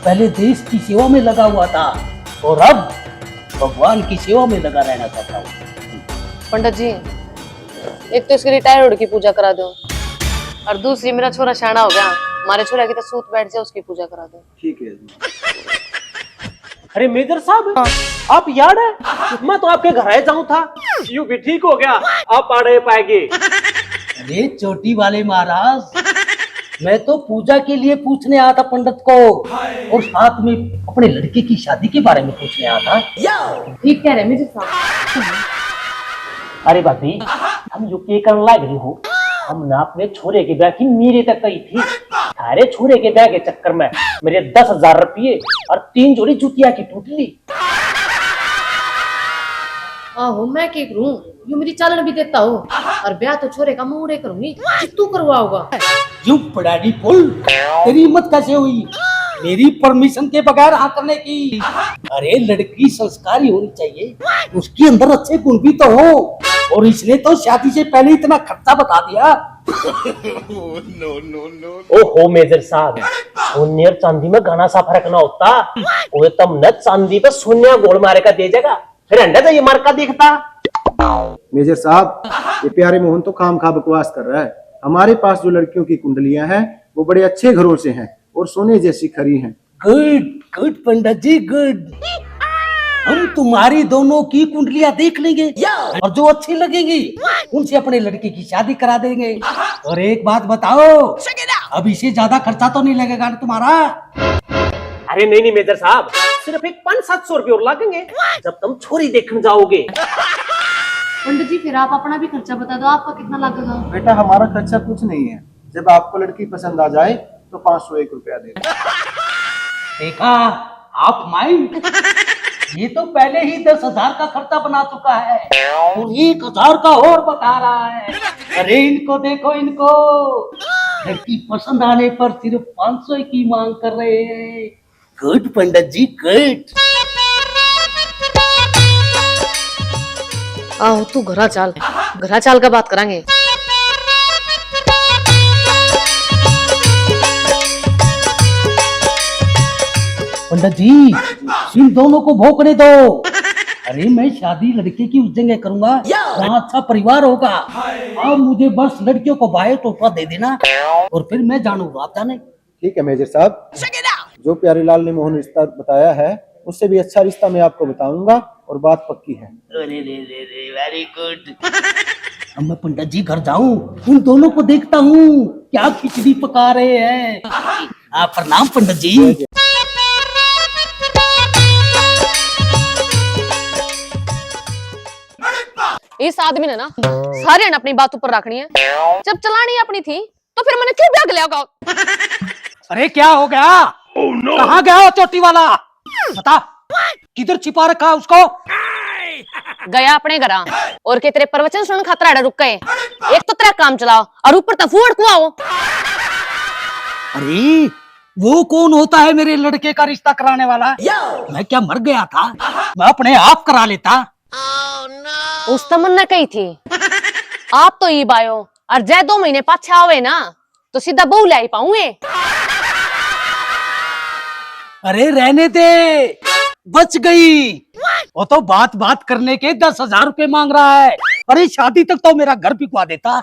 पहले देश की सेवा में लगा हुआ था और अब भगवान की सेवा में लगा रहना चाहता हूँ। पंडित जी, एक तो इसकी रिटायर होने की पूजा करा दो, और दूसरी, मेरा छोरा शाना हो गया, हमारे छोरा की तो सूत बैठ जाए, उसकी पूजा करा दो। ठीक है। अरे मेजर साहब, आप यार है? मैं तो आपके घर आए जाऊं था, यू भी ठीक हो गया, आप आड़े पाएंगे। अरे चोटी वाले महाराज, मैं तो पूजा के लिए पूछने आया था पंडित को, और साथ में अपने लड़के की शादी के बारे में पूछने आया था। ठीक कह रहे मेजर साहब। अरे भाभी, हम यू के करने लाग रही हो? हमने अपने छोरे के ब्याह की मेरे तक कही थी। थारे छोरे के ब्याह के चक्कर में मेरे दस हजार रुपये और तीन जोड़ी जूतिया की टूट ली। आहो, मैं के करूं, यू मेरी चालन भी देता हो, और ब्याह तो छोरे का मुंह उड़े करूंगी, जित्तू करवाओगा। यू पड़ाड़ी पुल, तेरी हिम्मत कैसे हुई मेरी परमिशन के बगैर हाँ करने की? अरे लड़की संस्कारी होनी चाहिए, उसके अंदर अच्छे गुण भी तो हो। और इसने तो शादी से पहले इतना खर्चा बता दिया। ओहो मेजर साहब, सोने और चांदी में घना सा फर्क ना होता। वो तमने चांदी पे सोनिया गोल मारे का दे जाएगा, फिर अंडा जाइए मार का देखता। मेजर साहब, ये प्यारे मोहन तो खाम खा बकवास कर रहा है। हमारे पास जो लड़कियों की कुंडलियां हैं, वो बड़े अच्छे घरों से हैं और सोने जैसी खरी हैं। गुड, गुड पंडित जी, गुड। हम तुम्हारी दोनों की कुंडलियां देख लेंगे और जो अच्छी लगेंगी उनसे अपने लड़के की शादी करा देंगे। और एक बात बताओ, अब इसे ज्यादा खर्चा तो नहीं लगेगा ना तुम्हारा? अरे नहीं नहीं मेजर साहब, सिर्फ एक पाँच सात सौ रुपये और लगेंगे जब तुम छोरी देखने जाओगे। पंडित जी, फिर आप अपना भी खर्चा बता दो, आपका कितना लगेगा? बेटा, हमारा खर्चा कुछ नहीं है, जब आपको लड़की पसंद आ जाए तो पाँच सौ एक रुपया दे दो। देखा आप माई, ये तो पहले ही दस हजार का खर्चा बना चुका है और एक हजार का और बता रहा है। अरे इनको देखो, इनको लड़की पसंद आने पर सिर्फ पाँच सौ की मांग कर रहे हैं। गुड पंडित जी, गुड। आहो, तू घरा चाल, घरा चाल का बात करांगे। पंडित जी, इन दोनों को भोंकने दो। अरे, मैं शादी लड़के की उस जगह करूंगा जहाँ अच्छा परिवार होगा। अब मुझे बस लड़कियों को बायोडाटा दे देना और फिर मैं जानूंगा। आप जाने ठीक है मेजर साहब, जो प्यारीलाल ने मोहन रिश्ता बताया है, उससे भी अच्छा रिश्ता मैं आपको बताऊंगा और बात पक्की है। अरे रे रे रे, very good। अब मैं पंडित जी घर जाऊं, उन दोनों को देखता हूँ क्या खिचड़ी पका रहे हैं। आप प्रणाम पंडित जी। इस आदमी ने ना सारे ने अपनी बात ऊपर रखनी है। जब चलानी अपनी थी तो फिर मैंने क्यों ब्याह लिया होगा? अरे क्या हो गया? कहाँ गया वो चोटी वाला? बता, किधर छिपा रखा है उसको? गया अपने घरा। और के तेरे प्रवचन सुन खातर आड़ा रुक गए। एक तो तेरा काम चलाओ और ऊपर तो फूहड़ कुआ हो। अरे वो कौन होता है मेरे लड़के का रिश्ता कराने वाला? मैं क्या मर गया था? मैं अपने आप करा लेता। उस तो मन्ने कही थी, आप तो ईब आयो, और जै दो महीने पाछे आवे ना, तो सीधा बहू ल्याई पाऊंगे। अरे रहने दे, बच गई। वो तो बात बात करने के दस हजार रुपए मांग रहा है। अरे शादी तक तो मेरा घर बिकवा देता।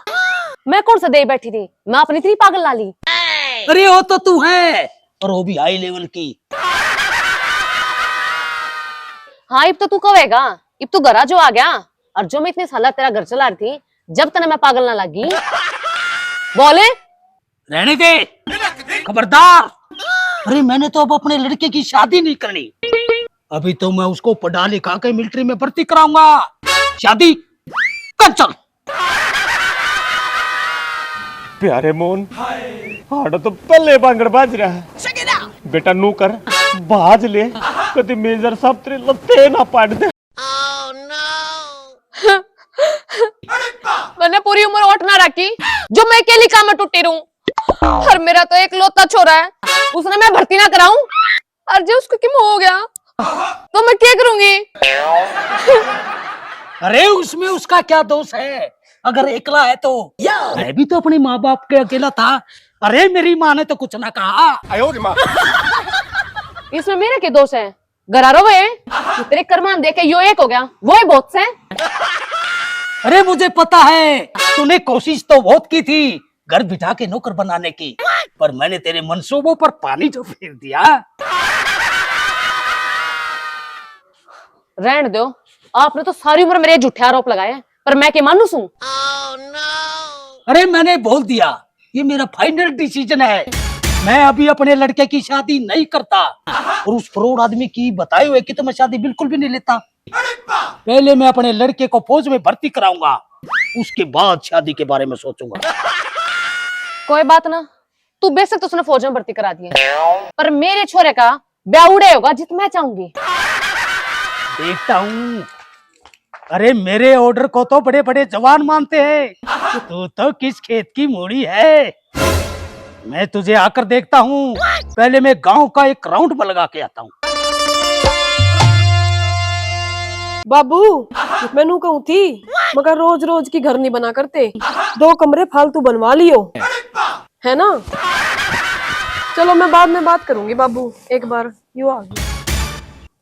मैं कौन सा दे बैठी थी, मैं अपनी इतनी पागल ला ली। अरे वो तो तू है, और वो भी हाई लेवल की। हाँ, इब तो तू कहेगा, इब तू घरा जो आ गया, और जो मैं इतने साल तेरा घर चला रही थी, जब तने मैं पागल ना लगी। बोले। रहने दे, खबरदार। अरे मैंने तो अब अपने लड़के की शादी नहीं करनी। अभी तो मैं उसको पढ़ा लिखा के मिलिट्री में भर्ती कराऊंगा। शादी कैंसिल। प्यारे मोहन, हाड़ा तो पहले बांगड़ बाज रहा है। बेटा नू कर, भाज ले, कदी मेजर साहब तेरे लत्ते ना पाट दे। मैंने पूरी उम्र ओट ना रखी, जो मैं अकेली काम में टूटी रहूं। और मेरा तो एक लौता छोरा है, उसने मैं भर्ती ना कराऊं। और जो उसको किम हो गया, तो मैं क्या करूंगी? अरे, उसमें उसका क्या दोष है? अगर एकला है तो। मैं भी तो अपने माँ बाप के अकेला था। अरे, मेरी माँ ने तो कुछ ना कहा। इसमें मेरा क्या दोष है? घरारो वे, तेरे कर्मान देखे यो एक हो गया, वो ही बहुत से। अरे, मुझे पता है, तूने कोशिश तो बहुत की थी घर बिठा के नौकर बनाने की, पर मैंने तेरे मंसूबों पर पानी जो फेर दिया। रहन दो, आपने तो सारी उम्र मेरे झूठे आरोप लगाए, पर मैं के मानू सूं? अरे, मैंने बोल दिया, ये मेरा फाइनल डिसीजन है। मैं अभी अपने लड़के की शादी नहीं करता, और उस फ्रॉड आदमी की बताए हुए की तो मैं शादी बिल्कुल भी नहीं लेता। पहले मैं अपने लड़के को फौज में भर्ती कराऊंगा, उसके बाद शादी के बारे में सोचूंगा। कोई बात ना, तू बेशक उसने फौज में भर्ती करा दिए, पर मेरे छोरे का ब्याह उड़े होगा जित मैं चाहूंगी। देखता हूँ। अरे, मेरे ऑर्डर को तो बड़े बड़े जवान मानते हैं, तू तो किस खेत की मूली है। मैं तुझे आकर देखता हूँ, पहले मैं गांव का एक राउंड लगा के आता हूँ। बाबू, मैं नू कहूँ थी, मगर रोज रोज की घर नहीं बना करते, दो कमरे फालतू बनवा लियो, है ना? चलो, मैं बाद में बात करूंगी बाबू, एक बार यू आ गई।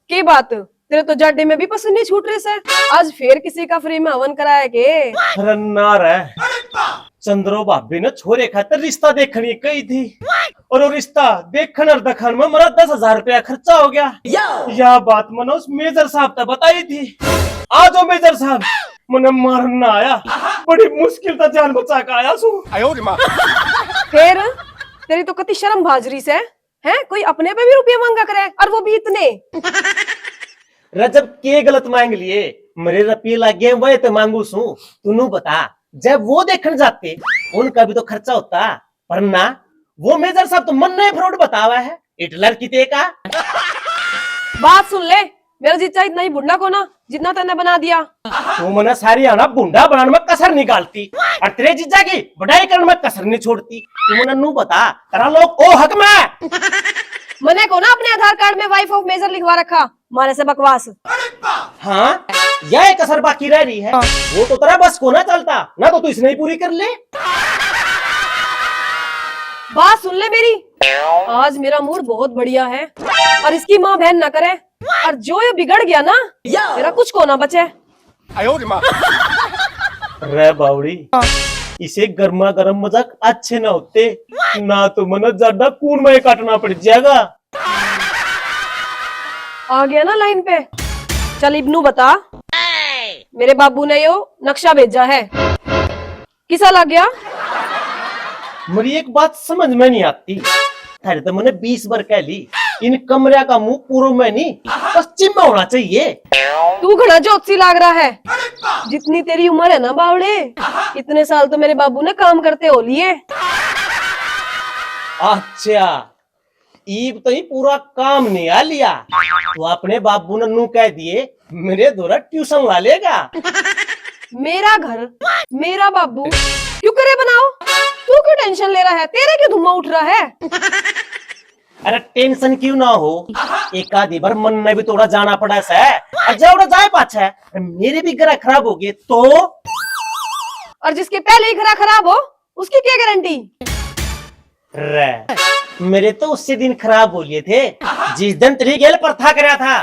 के बात, तेरे तो जाडे में भी पसीने छूट रहे से। आज फिर किसी का फ्री में हवन कराया के? अरे ना रे, चंद्रो भाभी ने छोरे खातर रिश्ता देखने कही थी, और वो रिश्ता देखण और दिखाण में मेरा दस हजार रुपया खर्चा हो गया। या बात मने उस मेजर साहब तक बताई थी। आज वो मेजर साहब मने मारन ना आया, बड़ी मुश्किल से जान बचा के आया सू। फिर तेरी तो कति शर्म भाज रही से। हैं, कोई अपने पे भी रुपये मांगा करे, और वो भी इतने। रजब के गलत मांग लिए, मेरे रुपये लाग गए, वह तो मांगू सू। तू नू बता, जब वो देखण जाते, उनका भी तो खर्चा होता, पर ना, वो मेजर साहब तो मन्ने फ्रॉड बतावा है, हिटलर की ते का। बात सुन ले, मेरा जीजा इतना ही भुंडा को ना, जितना तन्ने बना दिया। तू मने सारी आना भुंडा बनाने में कसर निकालती, और तेरे जीजा की बड़ाई करने में कसर नहीं छोड़ती। तू मने नू बता, तेरा लोग ओ हक में? मने को ना अपने आधार कार्ड में वाइफ ऑफ मेजर लिखवा रखा, मारे से बकवास। हाँ, यह एक कसर बाकी रह रही है। वो तो तेरा बस को ना चलता, ना तो तू इसने ही पूरी कर ले। बात सुन ले मेरी, आज मेरा मूड बहुत बढ़िया है, और इसकी माँ बहन ना करे, और जो ये बिगड़ गया ना, मेरा कुछ को ना बचे। रे बावड़ी, इसे गर्मा गर्म मजाक अच्छे ना होते, ना तो मना जाडा कूण में काटना पड़ जाएगा। आ गया ना लाइन पे? चल इबनू बता, मेरे बाबू ने यो नक्शा भेजा है, किसा लग गया? मेरी एक बात समझ में नहीं आती, थारे तो मैंने बीस बार कह ली, इन कमरिया का मुंह पूर्व में नहीं, पश्चिम में होना चाहिए। तू घना जोतसी लाग रहा है। जितनी तेरी उम्र है ना बावड़े, इतने साल तो मेरे बाबू ने काम करते हो लिए। अच्छा, ईब तो ही पूरा काम निहा लिया। तू अपने बाबू ने नू कह दिए, मेरे धोरा ट्यूशन ला लेगा। मेरा घर, मेरा बाबू, क्यों करे बनाओ? तू क्यों टेंशन ले रहा है? तेरे क्यों धुआं उठ रहा है? अरे टेंशन क्यों ना हो, एक आधी बार मन ने भी थोड़ा जाना पड़ा सै। और जाओ ना जाए पाछे, मेरे भी घर खराब हो गए तो। और जिसके पहले ही घर खराब हो, उसकी क्या गारंटी? रे, मेरे तो उससे दिन खराब हो लिए थे, जिस दिन तेरी गेल पर था करया था।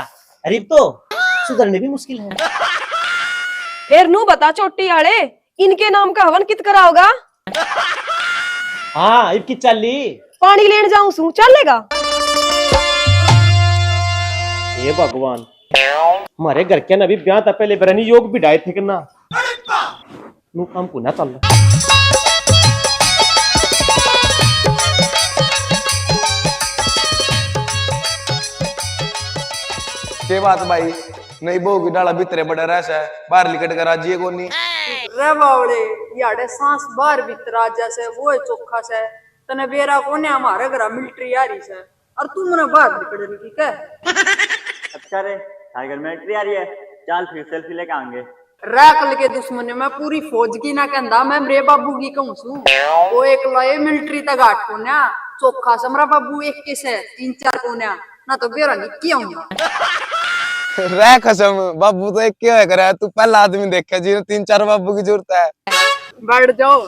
अरे, तो सुधरने भी मुश्किल है। फिर नू बता, चोटी आले, इनके नाम का हवन कित कराओगा? हाँ, इब की चाली? पानी लेन जाऊं सू, चलेगा? हे भगवान, हमारे घर के ना भी ब्याह था पहले बरनी योग भी डाए थे कि ना? नु काम को ना चल। के बात भाई, नई बहू की डाला भीतरे बड़ा रह सै, बाहर लिकट कर राजी है कोनी। रे बावड़े, याड़े सांस बाहर भीतर आ जा सै, वो है चोखा सै। तने बेरा कोने हमारे घर मिलिट्री आ रही सै। और तू मने बाहर निकलने की कह। अच्छा रे, थारे घर मिलिट्री आ रही है, चल फिर सेल्फी लेके आएंगे। राखल के दुश्मन, मैं पूरी फौज की ना कहंदा, मैं मेरे बाबू की कहूं सू। वो एक लाए मिलिट्री तक आठ कोन्या, चोखा समरा बाबू एक के से तीन चार कोन्या, ना तो बेरा नहीं किया हूँ। रह कसम, बाबू तो एक के होया करे, तू पहला आदमी देखे जी तीन चार बाबू की जरूरत है। बैठ जाओ।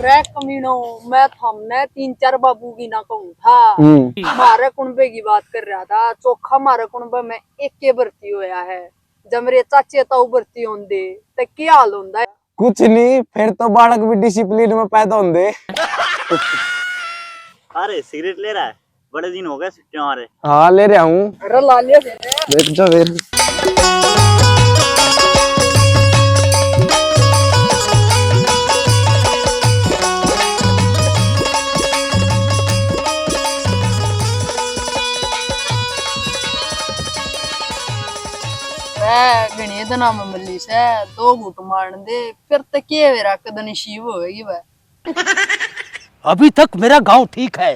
रे कमीनो, मैं थामने तीन चार बाबू की ना कहूं था। हम्म। मारे कुणबे की बात कर रहा था, चोखा मारे कुणबे में एक के भर्ती होया है। जब मेरे चाचे ताऊ भर्ती होंदे, ते के हाल होंदा है? कुछ नहीं, फिर तो बालक भी डिसिप्लिन में पैदा होंदे। अरे, सिगरेट ले रहा है? बड़े दिन हो गए छुट्टियों आ रहे। हाँ, ले रहा हूँ। अरे, ला लिया फिर। देख जा फिर। ए, घणे दिना में मिली से, दो घूट मारन दे, फिर तो के बेरा कद नसीब होएगी वह। अभी तक मेरा गांव ठीक है,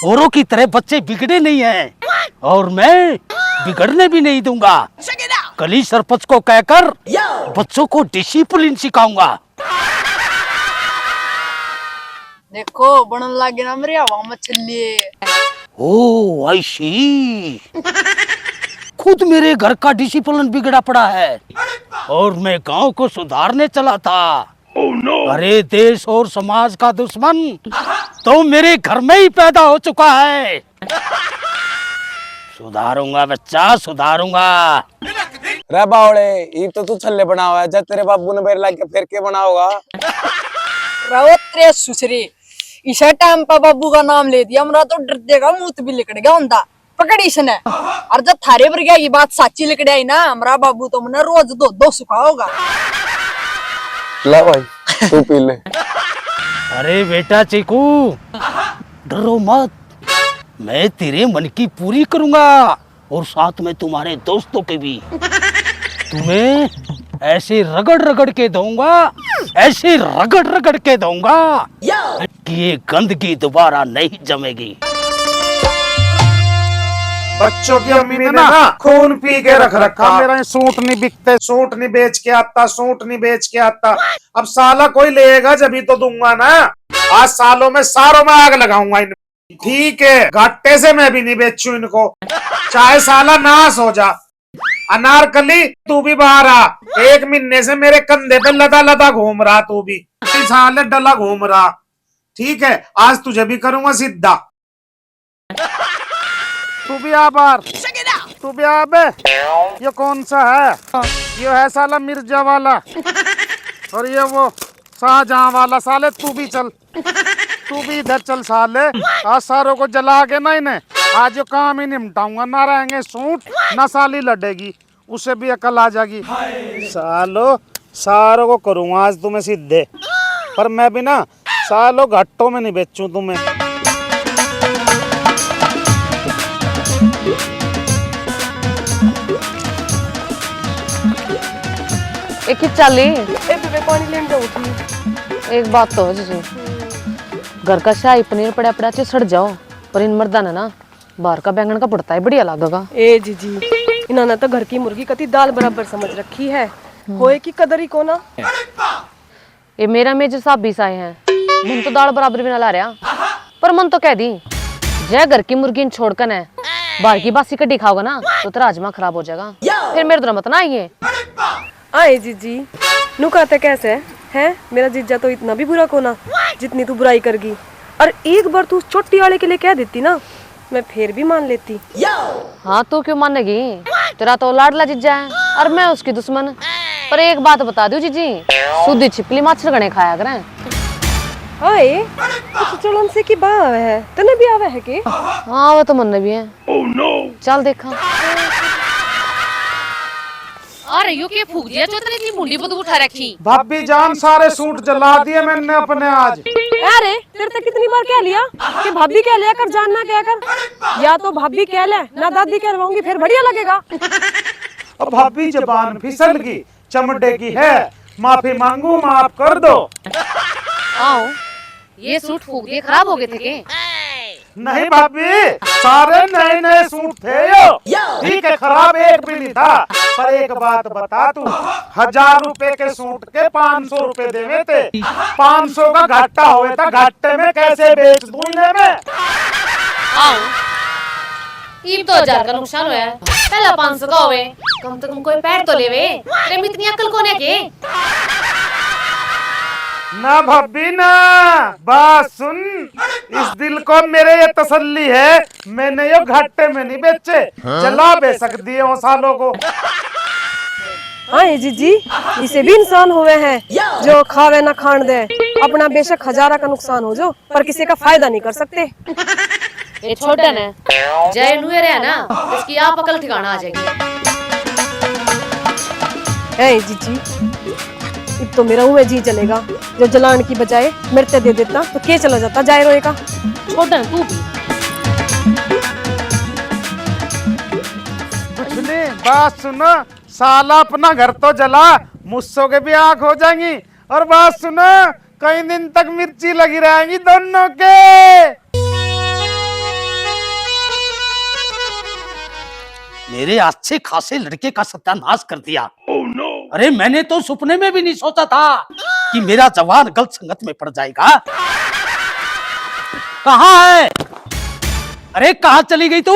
औरों की तरह बच्चे बिगड़े नहीं हैं और मैं बिगड़ने भी नहीं दूंगा। गली सरपंच को कहकर बच्चों को डिसिप्लिन सिखाऊंगा। देखो, बनन लागे ना मेरी हवा में छल्ले। Oh, I see। खुद मेरे घर का डिसिप्लिन बिगड़ा पड़ा है और मैं गांव को सुधारने चला था। Oh no! अरे, देश और समाज का दुश्मन तो मेरे घर में ही पैदा हो चुका है। सुधारूंगा बच्चा, सुधारूंगा। रे बावड़े, ये तो तू छल्ले बनावा है, जब तेरे बाबू ने मेरे लागे फिर के बनाओगा? रहो तेरे सुसरे, इसे टाइम पे बाबू का नाम ले दिया, हमरा तो डर देगा, मूत भी लिकड़ गया होंदा। पकड़ इसने। और जब थारे पर गया ये बात साची लिकड़ आई ना, हमरा बाबू तो मने रोज दो दो सुखाओगा। ला भाई, तू पी ले। अरे बेटा चीकू, डरो मत, मैं तेरे मन की पूरी करूंगा और साथ में तुम्हारे दोस्तों की भी। तुम्हें ऐसे रगड़ रगड़ के दूंगा, ऐसे रगड़ रगड़ के दूंगा कि ये गंदगी दोबारा नहीं जमेगी। बच्चों की अम्मी ने ना खून पी के रख रखा। मेरा ये सूट नहीं बिकते, सूट नहीं बेच के आता, सूट नहीं बेच के आता। अब साला कोई लेगा जब ही तो दूंगा ना। आज सालों में सारों में आग लगाऊंगा इन। ठीक है, घाटे से मैं भी नहीं बेचूं इनको, चाहे साला नाश हो जा। अनारकली, तू भी बाहर आ। एक महीने से मेरे कंधे पे लदा लदा घूम रहा तू भी, साले डला घूम रहा। ठीक है, आज तुझे भी करूंगा सीधा। तू भी आ बाहर, तू भी आ बे। ये कौन सा है? ये है साला मिर्जा वाला, और ये वो शाहजहां वाला, साले तू भी चल, तू भी इधर चल साले। आज सारों को जला के ना इन्हें, आज यो काम ही निपटाऊंगा। ना रहेंगे सूट, ना साली लड़ेगी, उसे भी अकल आ जाएगी। सालो, सारों को करूंगा आज तुम्हें सीधे, पर मैं भी ना सालो घाटों में नहीं बेचूं तुम्हें। एक ही चाली। ए बेबे, पानी लेने जाऊं थी। एक बात तो हो जीजी, घर का शाही पनीर पड़ा पड़ा च सड़ जाओ, पर इन मर्दा ने ना बाहर का बैंगन का भरता ही बढ़िया लागेगा। ए जीजी, इन्होंने तो घर की मुर्गी कती दाल बराबर समझ रखी है। होए की कदर ही कोना। ये मेरा मेजर साहब भी साए हैं, मन तो दाल बराबर भी ना ला रहा, पर मन तो कह दी, जय घर की मुर्गी ने छोड़कर है बाहर की बासी कड्डी खाओगा ना, तो तेरा हजमा खराब हो जाएगा। फिर मेरे तरह मत ना आइए। आए जीजी, नु कहते कैसे है? मेरा जीजा तो इतना भी बुरा कोना जितनी तू बुराई करगी। और एक बार तू उस चोटी वाले के लिए कह देती ना, मैं फिर भी मान लेती। हाँ, तू क्यों मानेगी? तेरा तो लाडला जीजा है और मैं उसकी दुश्मन। पर एक बात बता दूं जीजी, सूदी छिपली माछर घणे खाया करें। हाय, कुछ चलन से की बाह आवे है, तने भी आवे है के? हाँ, वो तो मन्ने भी है। चल देखा। अरे यो के फूक दिया जो इतनी सी मुंडी बदबू उठा रखी? भाभी जान, सारे सूट जला दिए मैंने अपने आज। अरे, तेरे से कितनी बार कह लिया कि भाभी कह लिया कर, जान ना कह कर। या तो भाभी कह ले, ना दादी कहवाऊंगी, फिर बढ़िया लगेगा। अब भाभी जबान फिसल गई, चमड़े की है, माफी मांगू, माफ कर दो। आओ, ये सूट फूक दिए खराब हो गए थे के? नहीं भाभी, सारे नए नए सूट थे यो। ठीक है, खराब एक भी नहीं था, पर एक बात बता तू, हजार रुपए के सूट के पाँच सौ रुपए देवे थे, पाँच सौ का घाटा होए था, घाटे में कैसे बेच दूं इन्हें मैं? आओ, इब तो हजार का नुकसान होया है, पहला पाँच सौ का होवे, कम से कम कोई पैर तो लेवे। तेरे में इतनी अकल कोने के? ना भाभी ना, बात सुन, इस दिल को मेरे ये तसल्ली है, मैंने यो घाटे में नहीं बेचे, जला बेशक दिए हो सालों को। हाँ ये जीजी, इसे भी इंसान होवे है जो खावे ना खान दे, अपना बेशक हजारा का नुकसान हो जो, पर किसी का फायदा नहीं कर सकते। ये छोड़ दे ना, जय नुए रहा ना, इसकी आप अकल ठिकाना आ जाएगी। है जीजी, इब तो मेरा उहे जी चलेगा जो जलान की बजाय मेरे ते दे देता तो के चला जाता जाए रोए का। छोड़ दे तू भी। कुछ नहीं, बात सुनो, साला अपना घर तो जला, मुस्सों के भी आंख हो जाएंगी। और बात सुनो, कई दिन तक मिर्ची लगी रहेंगी दोनों के। मेरे अच्छे खासे लड़के का सत्यानाश कर दिया। अरे मैंने तो सुपने में भी नहीं सोचा था कि मेरा जवान गलत संगत में पड़ जाएगा। कहाँ है? अरे कहाँ चली गई तू?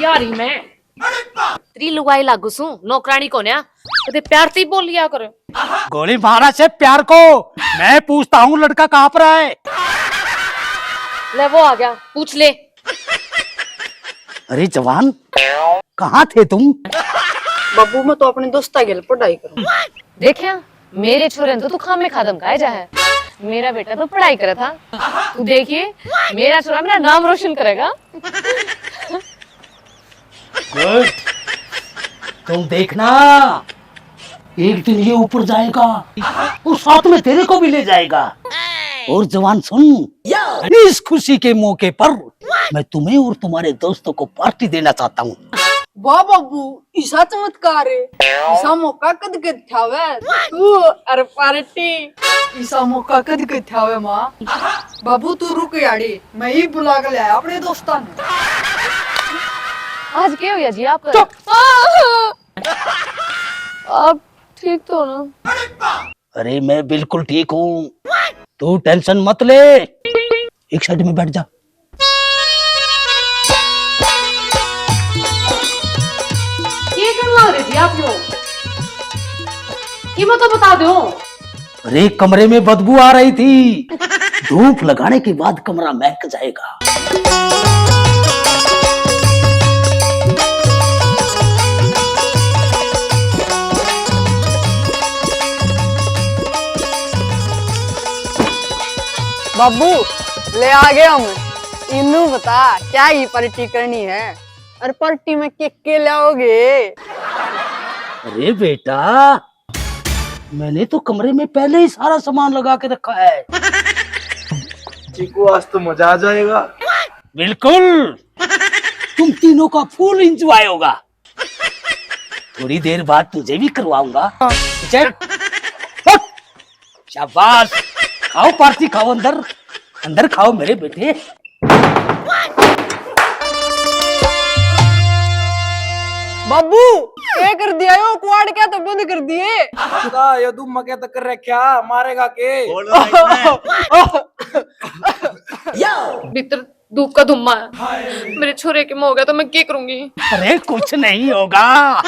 यारी मैं तेरी लुगाई लागू सूं, नौकरानी कोन्या, कदे प्यार ती बोल लिया कर। गोली मारा से प्यार को। मैं पूछता हूँ लड़का कहाँ पर है? ले वो आ गया, पूछ ले। अरे जवान, कहाँ थे तुम? बाबू मैं तो अपने दोस्ता गेल पढ़ाई करूँ। देखा, मेरे छोरे ने तो तू खामे खा धमकाए जा है। मेरा बेटा तो पढ़ाई करे था। तू देखिए, मेरा छोरा मेरा नाम रोशन करेगा। गुड। तुम देखना, एक दिन ये ऊपर जाएगा और साथ में तेरे को भी ले जाएगा। और जवान सुन, इस खुशी के मौके पर मैं तुम्हें और तुम्हारे दोस्तों को पार्टी देना चाहता हूँ। वाह बाबू, इसा चमत्कार है। इसा मौका कद के थावे तू और पार्टी। इसा मौका कद के थावे माँ। बाबू तू रुक याड़ी, मैं ही बुला के ले आया अपने दोस्तां ने। आज क्या हुआ जी आपका? आप ठीक तो हो ना? अरे मैं बिल्कुल ठीक हूँ, तू टेंशन मत ले, एक साइड में बैठ जा। ये कर लो रे जी आप लोग, ये मत तो बता दो। अरे कमरे में बदबू आ रही थी, धूप लगाने के बाद कमरा महक जाएगा। बाबू, ले आ गए हम। इन्नू बता, क्या ही पार्टी करनी है? और पार्टी में के के लाओगे? अरे बेटा, मैंने तो कमरे में पहले ही सारा सामान लगा के रखा है। चीकू, आज तो मजा आ जाएगा। बिल्कुल, तुम तीनों का फुल एंजॉय होगा। थोड़ी देर बाद तुझे भी करवाऊंगा। चल, उठ। शाबाश, खाओ पार्टी, खाओ अंदर, अंदर खाओ मेरे बेटे। बाबू, क्या कर दिया यो? कुआड़ क्या तो बंद कर दिए। खुदा, ये धुम्मा क्या तो कर रखा, मारेगा के? भीतर धूप का धुम्मा है। मेरे छोरे के में हो गया तो मैं क्या करूंगी? अरे, कुछ नहीं होगा।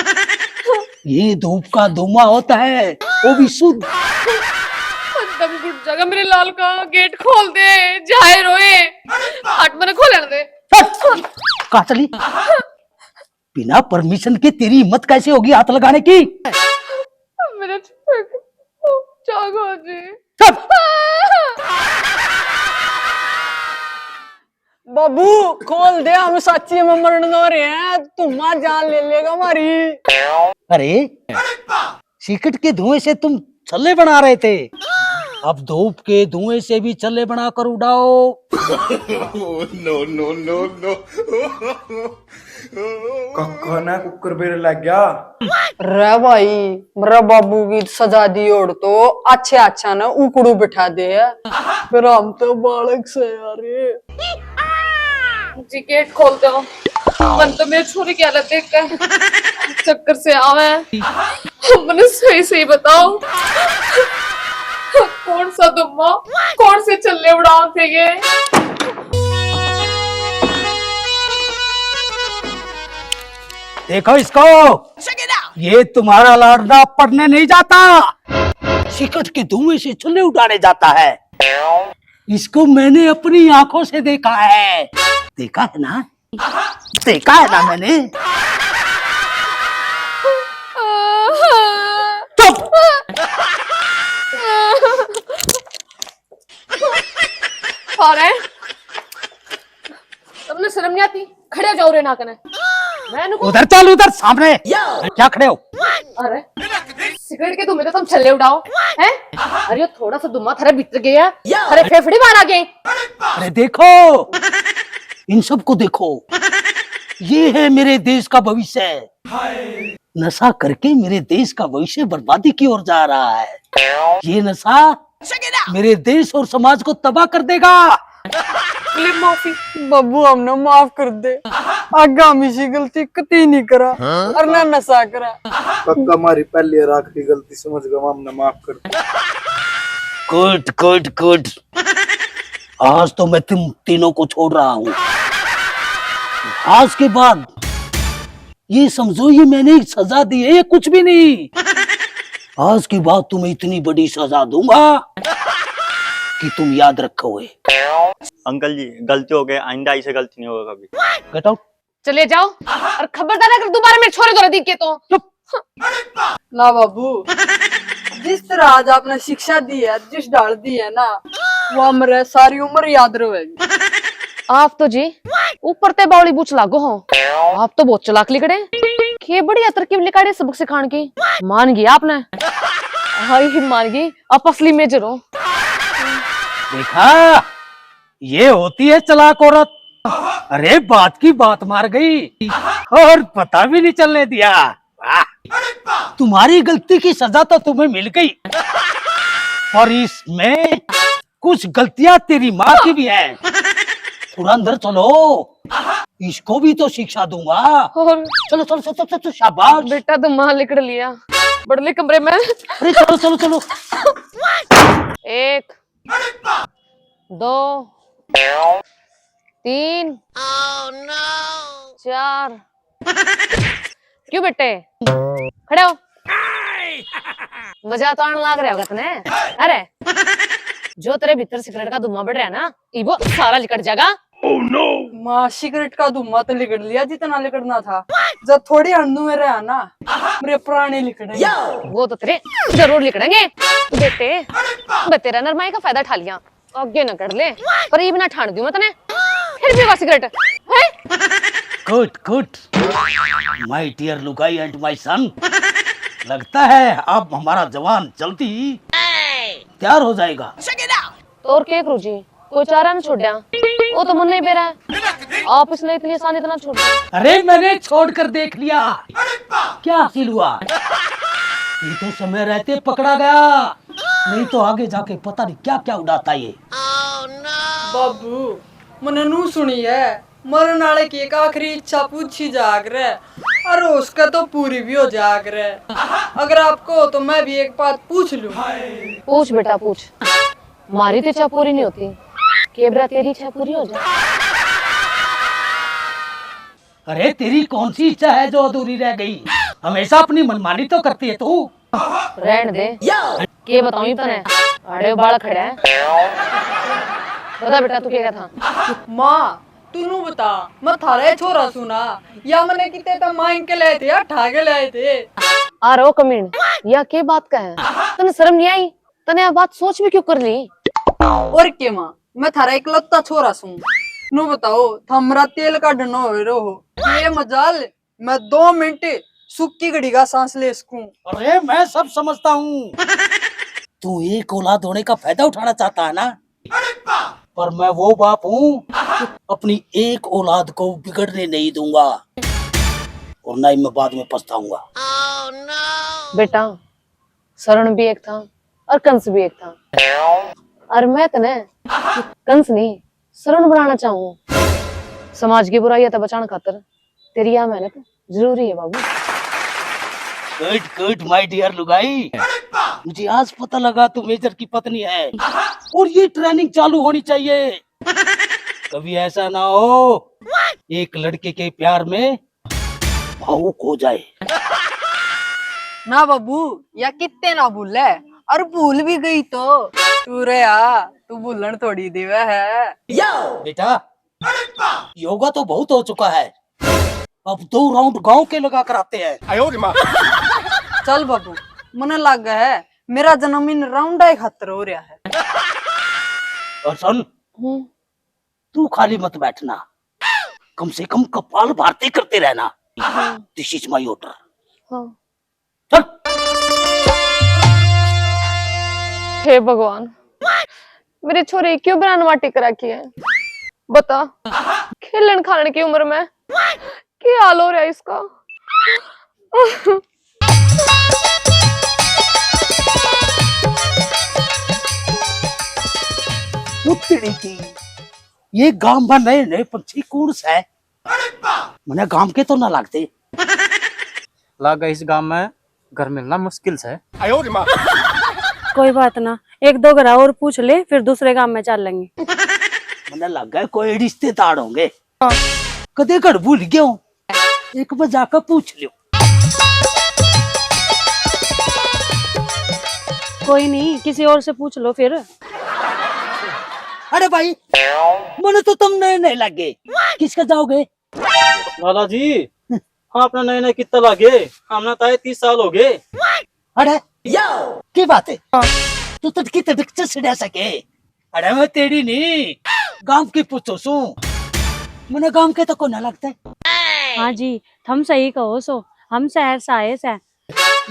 ये धूप का धुम्मा होता है, वो भी शुद्ध। दम घुट जाएगा मेरे लाल का। गेट खोल दे, जाए रोए। हट, मैंने खोल दे। हट! कहाँ चली? बिना परमिशन के तेरी हिम्मत कैसे होगी हाथ लगाने की? मेरे छोरे को जागो जी। चुप! बाबू, खोल दे, हम साची में मरण दो रहे हैं, धुम्मा जान ले लेगा हमारी। अरे, सिगरेट के धुएं से तुम छल्ले बना रहे थे, अब धूप के धुएं से भी छल्ले बना कर उड़ाओ। No, no, no, no। कक्का ने कुकर बेरे लग गया। रे भाई, मेरा बाबू की सजा दी ओड़ तो अच्छा अच्छा ना उकड़ू बिठा दे। फिर हम तो बालक से यार। जी, गेट खोल दो, मन तो मेरे छोरे की हालत देख कर चक्कर से आवे। मने सही सही बताओ, कौन सा धुम्मा, कौन से छल्ले उड़ाओ थे ये? देखो इसको, ये तुम्हारा लाडला पढ़ने नहीं जाता, सिगरेट के धुएं से छल्ले उड़ाने जाता है। इसको मैंने अपनी आंखों से देखा है। देखा है ना? देखा है ना मैंने। चुप। अरे, तुमने शर्म नहीं आती? खड़े हो जाओ रे ना कने। मैं इनको उधर चल, उधर सामने। क्या खड़े हो? अरे, सिगरेट के धुम्मे तो तुम छल्ले उड़ाओ, हैं? अरे, यो थोड़ा सा धुम्मा थारे भीतर गया, थारे फेफड़े बाहर आ गए। अरे देखो, इन सबको देखो, ये है मेरे देश का भविष्य। नशा करके मेरे देश का भविष्य बर्बादी की ओर जा रहा है। ये नशा मेरे देश और समाज को तबाह कर देगा। ले माफी। बाबू, हमने माफ कर दे। आगे हम इसी गलती कती नहीं करा और ना नशा करा। पक्का हमारी पहली और आखिरी गलती समझ गया, हमने माफ कर दे। Good, good, good. आज तो मैं तुम तीनों को छोड़ रहा हूँ। आज के बाद ये समझो, ये मैंने एक सजा दी है, ये कुछ भी नहीं। आज के बाद तुम्हें इतनी बड़ी सजा दूंगा कि तुम याद रखोगे। अंकल जी, गलती हो गई, आइंदा ऐसे गलती नहीं होगा कभी। Get out. चले जाओ और खबरदार अगर दोबारा मेरे छोरे धोरे दिखे तो। चुप। ना बाबू, जिस तरह आज आपने शिक्षा दी है, जिस ढाल दी है ना, वो हमारे सारी उम्र याद रहेगी। आप तो जी ऊपर ते बावली बूझ लागो हो। आप तो बहुत चालाक लिकड़े। के बढ़िया तरकीब निकाली सबक सिखाने की। मान गई आपने। हाय, मान गई। आप असली मेजर हो। देखा, ये होती है चालाक औरत। अरे, बात की बात मार गई और पता भी नहीं चलने दिया। वाह। तुम्हारी गलती की सजा तो तुम्हें मिल गई, पर इसमें कुछ गलतियां तेरी माँ की भी हैं। थोड़ा अंदर चलो, इसको भी तो शिक्षा दूंगा। और चलो, चलो, चलो, चलो, चलो, शाबाश। बेटा तो माँ लिकड़ लिया बड़ले कमरे में। अरे चलो, चलो, चलो। एक, दो, तीन, चार। क्यों बेटे, खड़े हो। मजा तो आने लाग रहा होगा तने। अरे, जो तेरे भीतर सिगरेट का धुआं बढ़ रहा है ना, इबो सारा लिकड़ जाएगा। माँ, सिगरेट का धुआं तो लिकड़ लिया जितना लिकड़ना था, जब थोड़ी हंडू में रहा ना, मेरे प्राण ही लिकड़े। वो तो तेरे जरूर लिकड़ेंगे बेटे। बे तेरा नरमाई का फायदा उठा लिया। आगे ना कर ले, पर इब ना ठाण दूं मैं तने। फिर भी सिगरेट है। Good, good, my dear लुगाई and my son। लगता है अब हमारा जवान जल्दी ही तैयार हो जाएगा। तो और के करूँ जी, कोई चारा ना छोड़ा। वो तो मुन्ने ही बेरा है। आप इसने इतनी आसानी से ना छोड़। अरे, मैंने छोड़ कर देख लिया। क्या हासिल हुआ? ये तो समय रहते पकड़ा गया, नहीं तो आगे जाके पता नहीं क्या क्या उड़ाता ये। बाबू, मने नू सुनी है, मरण आले की एक आखिरी इच्छा पूछी जाग रे, अरे उसका तो पूरी भी हो जाग रे। अगर आप कहो तो मैं भी एक बात पूछ लूं। पूछ बेटा पूछ, मारी तो इच्छा पूरी नहीं होती, के बेरा तेरी इच्छा पूरी हो जाए। अरे, तेरी कौन सी इच्छा है जो अधूरी रह गई? हमेशा अपनी मनमानी तो करती है तू। रहन दे, के बताऊं तने, अड़े बाल खड़ा है। बता बेटा, तू क्या था? माँ, तू नू बता, मैं थारा ही छोरा सुना, या मने किते तो मांग के लाए थे या ठा के लाए थे? आ रो कमीन, या के बात का है? तने शर्म नहीं आई? तने आ बात सोच भी क्यों कर ली? और के माँ, मैं थारा इकलौता छोरा सूं। नू बताओ, थमरा तेल काढ़ना हो रहो, ये मजाल मैं दो मिनट सूखी घड़ी का सांस ले सकूं। अरे, मैं सब समझता हूँ। तू एक औलाद होने का फायदा उठाना चाहता है ना, पर मैं वो बाप हूँ, अपनी एक औलाद को बिगड़ने नहीं दूंगा, और ना ही मैं बाद में पछताऊंगा। बेटा, शरण भी एक था और कंस भी एक था, और मैं तने कंस नहीं, शरण बनाना चाहूँ। समाज की बुराइयां तो बचाने खातर तेरी यह मेहनत जरूरी है बाबू। Good, good, my dear लुगाई। मुझे आज पता लगा तू मेजर की पत्नी है, और ये ट्रेनिंग चालू होनी चाहिए। कभी ऐसा ना हो एक लड़के के प्यार में भावुक हो जाए। ना बाबू, या कित्ते ना भूले, और भूल भी गई तो तू रे आ, तू भूलन थोड़ी देवे है। बेटा, योगा तो बहुत हो चुका है, अब दो राउंड गांव के लगा कर आते हैं। चल बाबू, मने लागे है मेरा जन्म इन राउंडा ही खातर हो रहा है। और सुन, हम्म, तू खाली मत बैठना, कम से कम कपाल भारती करते रहना। हाँ, This is my order। हाँ। चल। हे भगवान, मेरे छोरे क्यों बरान माटी कर रखी है? बता, खेलन खालन की उम्र में क्या हाल हो रहा है इसका? उतरी की ये गांव में नए नए पंछी कौन से है? मने गांव के तो ना लगते। लागे इस गांव में घर मिलना मुश्किल से। कोई बात ना, एक दो घर और पूछ ले, फिर दूसरे गांव में चल लेंगे। मने लगा कोई रिश्तेदार होंगे। कदे घर भूल गया हूँ, एक बार जाकर पूछ लियो। कोई नहीं, किसी और से पूछ लो फिर। अरे भाई, मने तो तुम नए नए लगे, किसका जाओगे? लाला जी, हाँ, अपना नए नए कितना लागे, हमने तो आए तीस साल हो गए। अरे, की बात है? तू तड़की तड़क से सिड़ा सके। अरे, मैं तेरी नहीं, गांव की पूछो सू। मने गांव के तो कोना लगता है। हाँ जी, थम सही कहो सो, हम शहर से आए से।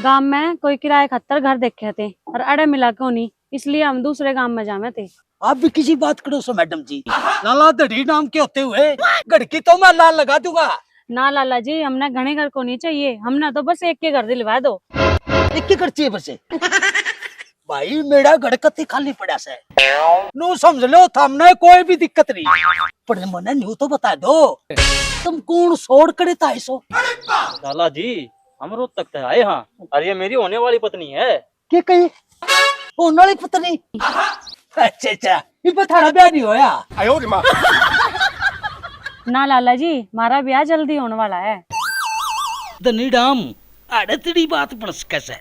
गांव में कोई किराए खातर घर देखे थे और अड़े मिला कोनी, इसलिए हम दूसरे गांव में जावे थे। आप भी किसी बात करो सो मैडम जी। लाला धड़ी नाम के होते हुए घर की तो मैं लाल लगा दूंगा। ना लाला जी, हमने घणे घर को नहीं चाहिए, हमने तो बस एक के घर दिलवा दो। एक ही घर चाहिए बस। भाई, मेरा घर कत्ती खाली पड़ा से, नू समझ लो, थामने कोई भी दिक्कत नहीं, पर मने न्यू तो बता दो, तुम कौन सोड़ कड़े ताए सो? लाला जी, हम रोहतक तक आए हाँ, और ये मेरी होने वाली पत्नी है। के कही? होने वाली पत्नी? अच्छा, अच्छा, इब थारा ब्याह नहीं होया? ना लाला जी, हमारा ब्याह जल्दी होने वाला है। धनी डाम, अड़े तेरी बात बन सके से।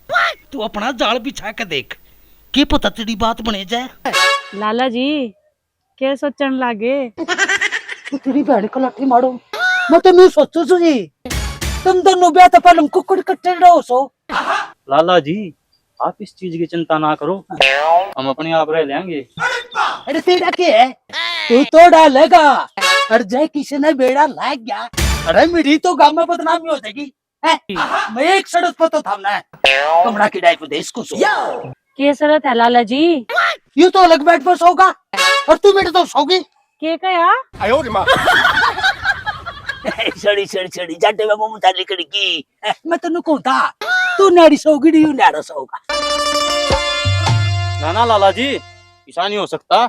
तू अपना जाल बिछा के देख, के पता तेरी बात बने जाए। लाला जी, के सोचण लागे? तू तेरी बहन को लाठी मारो, मैं तो नहीं सोचू सू जी। तुम दोनों ब्याह तो पहले कुकड़ कट्टे रहो सो। लाला जी, आप इस चीज की चिंता ना करो, हम अपने आप रह लेंगे। अरे तेरा क्या है, तू तो डालेगा। अरे जय किसी ने बेड़ा लाग गया, अरे मेरी तो गांव में बदनामी हो जाएगी। हैं? मैं एक शर्त पर तो थामना है, कमरा किराए पे दे इसको सो। के शर्त है लाला जी? ये तो अलग बेड पर सोगा और तू मेरे तो सोगी। के कहा? सड़ी सड़ी सड़ी जाटे में मुंह ताली खिड़की। मैं तन्नू कहूं था, तू नाड़ी सोगी नहीं, यू नाड़ा सोगा। ना ना लाला जी, ऐसा नहीं हो सकता।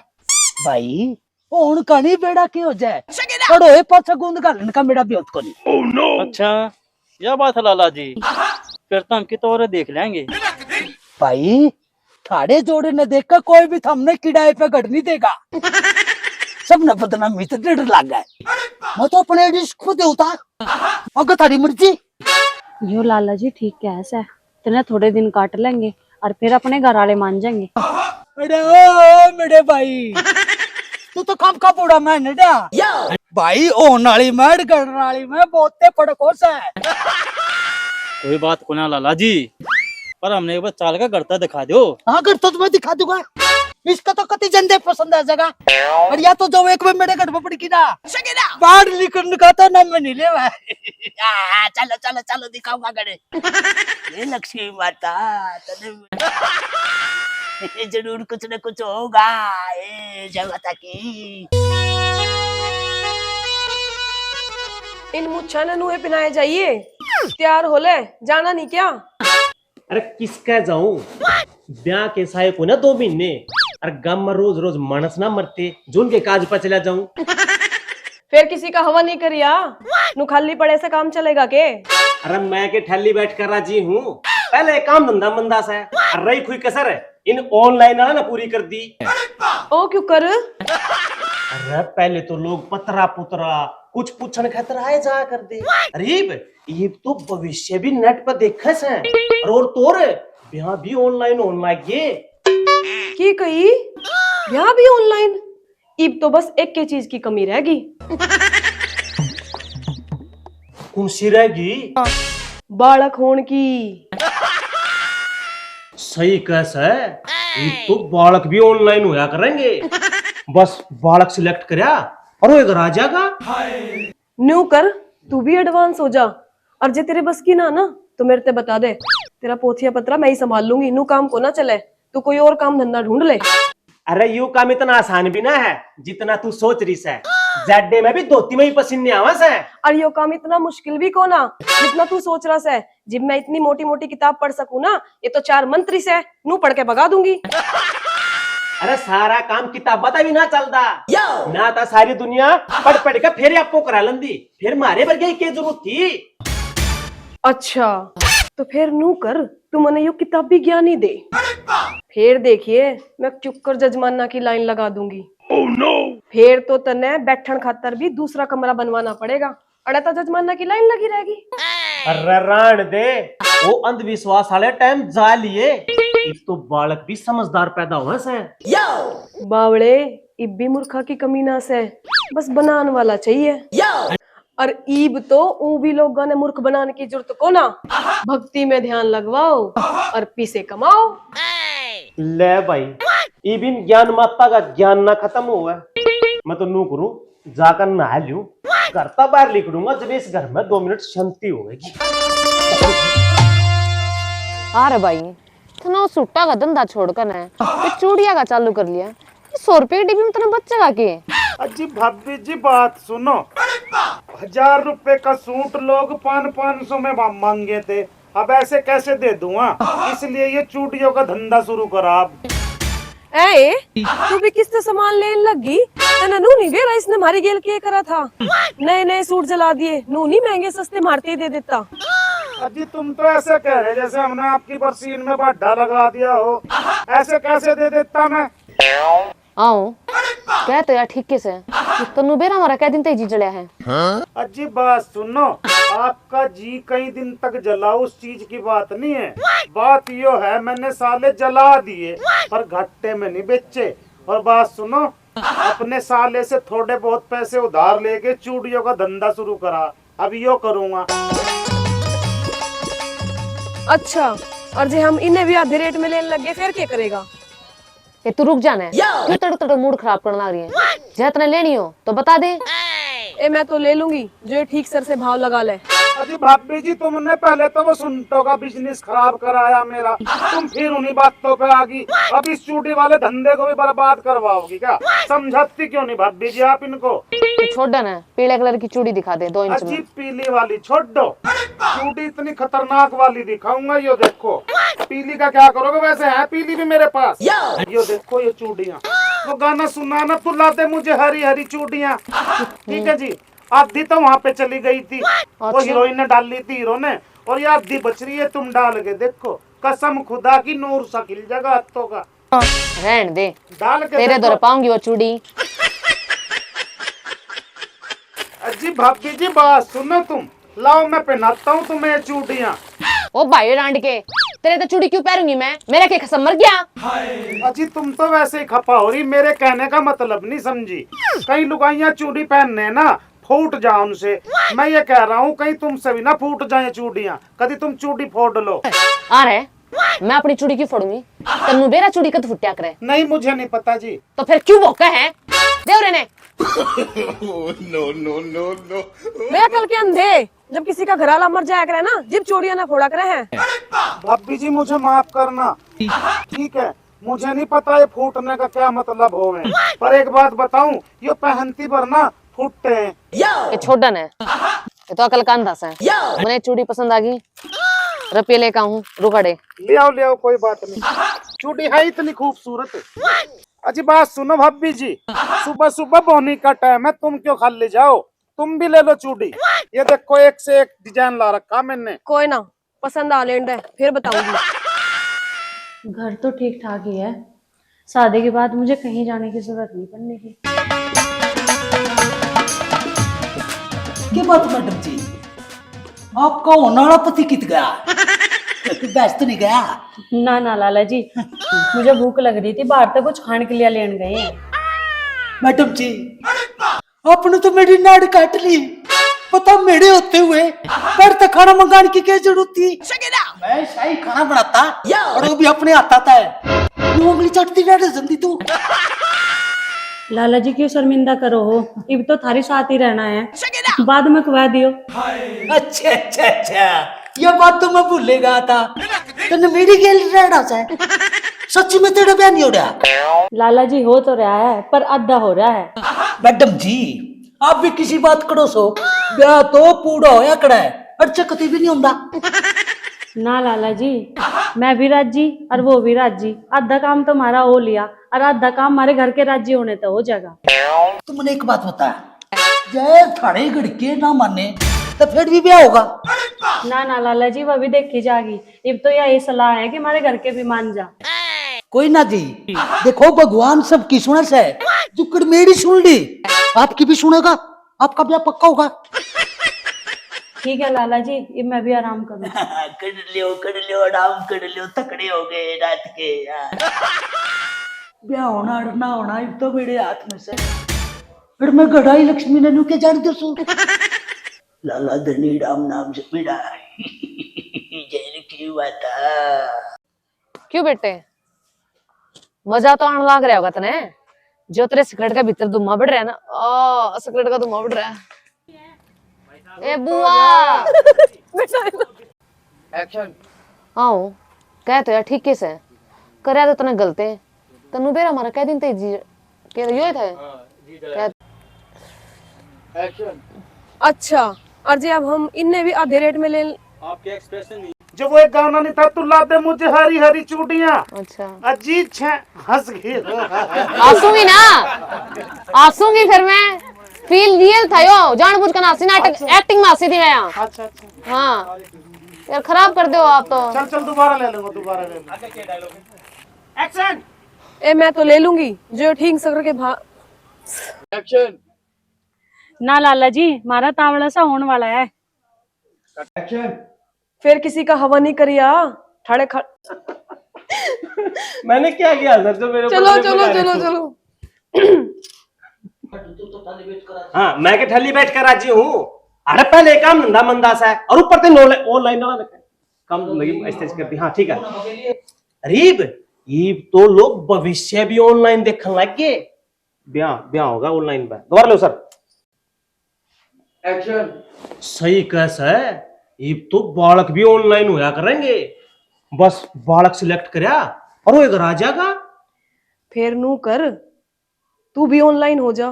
भाई, हुण कणी बेड़ा के हो जाए। पड़ो ए पाछे गूंद घालन का मेरा ब्योत कोनी। अच्छा, यह बात है लाला जी, फिर तो हम कितोरे देख लेंगे। भाई, थारे जोड़े ने देख के कोई भी थमने किराए पे घर नहीं देगा। सबने बदनामी तो डर लग गए। मैं तो अपने रिस्क पे देवता। अगर थारी मर्जी। यो लाला जी ठीक कह सै, तने थोड़े दिन काट लेंगे और फिर अपने घर वाले मान जाएंगे। अरे ओ मेरे भाई, तू तो काम का बूढ़ा मैं नडा। भाई, होण वाली मैं, गढ़ वाली मैं, बहुते फर्क हो सै। कोई बात को ना लाला जी, पर हमने एक बार चाल का घर तो दिखा दो। हाँ, घर तो तुम्हें दिखा दूंगा। इसका तो कति जंदे पसंद आ जाएगा। और या तो जो एक बार मेरे घर में पड़ गई ना, बाहर निकलने का तो नाम नहीं ले भाई। चलो चलो चलो, दिखाऊंगा घरे। ये लक्ष्मी माता, तने जरूर कुछ न कुछ होगा। ए, जय माता की। इन मुच्छा ने नूहे पिनाए जाइए, तैयार हो ले, जाना नहीं क्या? अरे किसका जाऊं, ब्याह के साए को ना दो महीने, और गाम में रोज रोज मानस ना मरते, जो उनके काज पर चला जाऊं। फिर किसी का हवा नहीं करिया, नु खाली पड़े से काम चलेगा के? अरे मैं के ठल्ली बैठ कर राजी हूँ, पहले काम धंधा मंदा से, और रही खुई कसर इन ऑनलाइन वाला ना पूरी कर दी। ओ क्यों कर? अरे पहले तो लोग पतरा पुतरा कुछ पूछण खातर आए जा कर दे। अरे इब, इब तो भविष्य भी नेट पर देखे से, और, और तोर ब्याह भी ऑनलाइन होने लग गए। की कही? ब्याह भी ऑनलाइन? इब तो बस एक के चीज की कमी रह गई। कौन सी रह गई? बालक होण की। सही कह सै, इब तो बालक भी ऑनलाइन होया करेंगे। बस बालक सिलेक्ट करया और वो घर आ जाएगा। न्यू कर, तू भी एडवांस हो जा, और जे तेरे बस की ना ना तो मेरे ते बता दे, तेरा पोथिया पतरा मैं ही संभाल लूंगी। न्यू काम को ना चले, तू कोई और काम धंधा ढूंढ ले। अरे यू काम इतना आसान भी ना है जितना तू सोच रही सै। जाडे में भी धोती में ही पसीने आवा सै। और यो काम इतना मुश्किल भी कोना जितना तू सोच रहा सै। जिब मैं इतनी मोटी मोटी किताब पढ़ सकूं ना, ये तो चार मंत्र ही सै, नू पढ़ के भगा दूंगी। अरे सारा काम किताबा तै भी ना चलदा। ना तो सारी दुनिया पढ़ पढ़ के फिर आपको करा लेंदी, फिर मारे वर्गे की जरूरत थी। अच्छा, तो फिर नू कर, तू मने यो किताबी ज्ञान ही दे। फिर देखिए, मैं चुक्कर जजमाना की लाइन लगा दूंगी। फिर तो तने बैठण खातर भी दूसरा कमरा बनवाना पड़ेगा। अड़े तो जजमाना की लाइन लगी रहेगी। अरे राण दे, वो अंधविश्वास वाले टाइम जा लिए। इब तो बालक भी समझदार पैदा हुए सै। बावले, इब भी मूर्खा की कमी ना सै, बस बनान वाला चाहिए। और ईब तो ऊ भी लोगां ने मूर्ख बनाने की जरूरत कोना। भक्ति में ध्यान लगवाओ और पीसे कमाओ। ले भाई, ईब इन ज्ञान माता का ज्ञान ना खत्म होवे। मैं तो नू करूं, जाकर नहा लूं, घर तक बाहर निकलूंगा जब इस घर में दो मिनट शांति होगी। हाँ रे भाई, तने वो सूटा का धंधा छोड़कर ने, ये चूड़िया का चालू कर लिया। ये सौ रुपए की डिब्बी में तने बचेगा के? अजी भाभी जी, बात सुनो। हजार रुपए का सूट लोग पान, पाँच सौ में मा-, मांगे थे, अब ऐसे कैसे दे दूंगा? इसलिए ये चूड़ियों का धंधा शुरू करा अब। ए, तू भी किस्त सामान लेन लगी? तने नू नहीं बेरा इसने मारी गेल के करा था? नए नए सूट जला दिए, नू नहीं महंगे सस्ते मारते ही दे देता। अजी तुम तो ऐसे कह रहे जैसे हमने आपकी बरसीन में बाडा लगा दिया हो। ऐसे कैसे दे देता मैं? आओ, कह तो यार ठीक के से, तन्नू बेरा मारा कह दिन ते जी जड़या है। अजी बात सुनो, आपका जी कई दिन तक जला, उस चीज की बात नहीं है। बात यो है, मैंने साले जला दिए, पर घट्टे में नहीं बेचे। और बात सुनो, अपने साले से थोड़े बहुत पैसे उधार लेके चूड़ियों का धंधा शुरू करा, अब यो करूंगा। अच्छा, और जे हम इन्हें भी आधे रेट में लेने लग गए, फिर क्या करेगा? ए, तू रुक जा ना, क्यों तड़ तड़ मूड खराब करने लग रही है? जै तने लेनी हो तो बता दे। ए, मैं तो ले लूंगी, जो ये ठीक सर से भाव लगा ले। अजी भाभी जी, तुमने पहले तो वो सुंटों का बिजनेस खराब कराया मेरा, तुम फिर उन्हीं बातों पे आ गई। अब इस चूड़ी वाले धंधे को भी बर्बाद करवाओगी क्या? समझाती क्यों नहीं भाभी जी आप इनको? तू छोड़ ना, पीले कलर की चूड़ी दिखा दे, दो इंच अजी में। पीली वाली छोड़ दो, चूड़ी इतनी खतरनाक वाली दिखाऊंगा। यो देखो, पीली का क्या करोगे? वैसे है पीली भी मेरे पास। यो देखो ये चूड़ियां, वो गाना सुना ना, तू ला दे मुझे हरी हरी चूड़ियां। ठीक है जी, आधी तो वहां पे चली गई थी, वो अच्छा। हीरोइन ने डाल ली थी, हीरो ने, और ये आधी बच रही है, तुम डाल के देखो, कसम खुदा की नूर सा खिल जाएगा हाथों का। रहन दे, डाल के तेरे देखो। दौर पाऊंगी वो चूड़ी। अजी भाभी जी, बात सुनो तुम, लाओ मैं पहनाता हूँ तुम्हें ये चूड़ियाँ। ओ भाई रांड के, तेरे तो चूड़ी क्यों पहनूंगी मैं? मेरा क्या खसम मर गया? अजी तुम तो वैसे ही खपा हो रही, मेरे कहने का मतलब नहीं समझी। कई लुगाइयाँ चूड़ी पहनने ना फूट जा उनसे। मैं ये कह रहा हूँ कहीं तुमसे भी ना फूट जाए चूड़ियाँ, कभी तुम चूड़ी फोड़ लो। आ रहे, मैं अपनी चूड़ी क्यों फोड़ूंगी? तन्नू बेरा चूड़ी कद फुटिया करे? नहीं, मुझे नहीं पता जी। तो फिर क्यों भौंका है? दे उरे ने। वे अकल के अंधे, जब किसी का घराला मर जाया करे ना, जिब चूड़ियां ना फोड़ा करे हैं। भाभी जी मुझे माफ करना, ठीक है, मुझे नहीं पता ये फूटने का क्या मतलब होवे, पर एक बात बताऊं, ये पहनती पर ना फूटते हैं। ये छोड़न है, ये तो अकल का अंधा से। मैंने चूड़ी पसंद आ गई, रुपये लेकर आऊं, रुकाड़े। ले आओ ले आओ, कोई बात नहीं, चूड़ी है इतनी खूबसूरत। अच्छी बात सुनो भाभी जी, सुबह सुबह बोनी का टाइम है, तुम क्यों खाली जाओ, तुम भी ले लो चूड़ी। ये देखो एक से एक डिजाइन ला रखा मैंने। कोई ना, पसंद आ लेने दे, फिर बताऊंगी। घर तो ठीक ठाक ही है, शादी के बाद मुझे कहीं जाने की जरूरत नहीं पड़ने की। क्या बात मैडम जी, आपका होने वाला पति कित गया? बहस तो नहीं गया? ना ना लाला जी, मुझे भूख लग रही थी, बाहर तक कुछ खाने के लिए लेने गए हैं। मैडम जी, आपने तो मेरी नाड़ काट ली। पता मेरे होते हुए घर तक खाना मंगाने की क्या जरूरत थी? मैं शाही खाना बनाता और वो भी अपने हाथा तै। वो उंगली चटती रह जंदी तू। लाला जी क्यों शर्मिंदा करो हो, इब तो थारी साथ ही रहना है, बाद में खुआ दियो। अच्छा अच्छा अच्छा, ये बात तो मैं भूल गया था। तन्ने मेरी गेल रहना से सच में तेरा ब्याह नहीं हो रहा? लाला जी हो तो रहा है, पर आधा हो रहा है। मैडम जी, आप भी किसी बात करो सो, ब्याह तो पूरा होया खड़ा है, अच्छा कती भी नहीं होंदा। ना लाला जी, मैं भी राजी और वो भी राजी, आधा काम तो हमारा हो लिया और आधा काम हमारे घर के राजी होने तो हो जाएगा। तू मने एक बात बता, जय थारे घर के ना माने तो फिर भी ब्याह होगा? ना ना लाला जी, वो भी देखी जागी। इब तो यही सलाह है कि हमारे घर के भी मान जा। कोई ना जी, देखो भगवान सबकी सुने से, जुकड़ मेरी सुन ली, आपकी भी सुनेगा, आपका ब्याह पक्का होगा। ठीक है लाला जी, इब मैं भी आराम करूँ। कर लियो, कर लियो, आराम कर लियो, तकड़े हो गए रात के यार। ब्याह होना और ना होना इब तो मेरे हाथ में से। फिर मैं गढ़ाई लक्ष्मी ने न्यू के जान दो सू। लाला धनी राम नाम जपीड़ा। जय की बात है। क्यों बेटे, मजा तो आने लाग रहा होगा तने, जो तेरे सिगरेट के भीतर धुआं बढ़ रहा है ना। ओ, सिगरेट का धुआं बढ़ रहा है। ए बुआ। एक्शन। आओ, कह तो यार ठीक कैसे है, करया तो तने गलते, तन्नू बेरा मारा कह दिन ते जी, के यो था। कह एक्शन। अच्छा, और जी अब हम इनने भी आधे रेट में ले। जो वो एक गाना नहीं था, तू ला दे मुझे हरी हरी चूड़ियां। अच्छा। अजीत छे हंस गई। हंसूंगी ना, हंसूंगी फिर मैं। फील रियल था यो, जानबूझ कर हंसी, नाटक, एक्टिंग में हंसी थी मैं यहाँ। अच्छा अच्छा। हाँ यार, खराब कर दो आप तो। चल चल, दोबारा ले लेंगे, दोबारा ले लेंगे। एक्शन। ए, मैं तो ले लूंगी जो ठीक सकर के भा। एक्शन। ना लाला जी, हमारा तावड़ा सा होने वाला है। एक्शन। फिर किसी का हवा नहीं करिया ठाड़े खा। मैंने क्या किया सर, जो मेरे ऊपर चलो मेरे चलो को चलो डायरेक्ट चलो। हाँ, मैं के ठल्ली बैठ कर राजी हूँ। अरे पहले काम धंधा मंदा सा है और ऊपर से ऑनलाइन वाला लगा। हम लगी स्टेज कर दी। हाँ, ठीक है। अरे, इब तो लोग भविष्य भी ऑनलाइन देखने लग गए। ब्याह ब्याह होगा ऑनलाइन पे। दोबारा लो सर। एक्शन। सही कह सै, इब तो बालक भी ऑनलाइन होया करेंगे। बस बालक सिलेक्ट करया और वो एक राजा का। फिर नू कर, तू भी ऑनलाइन हो जा।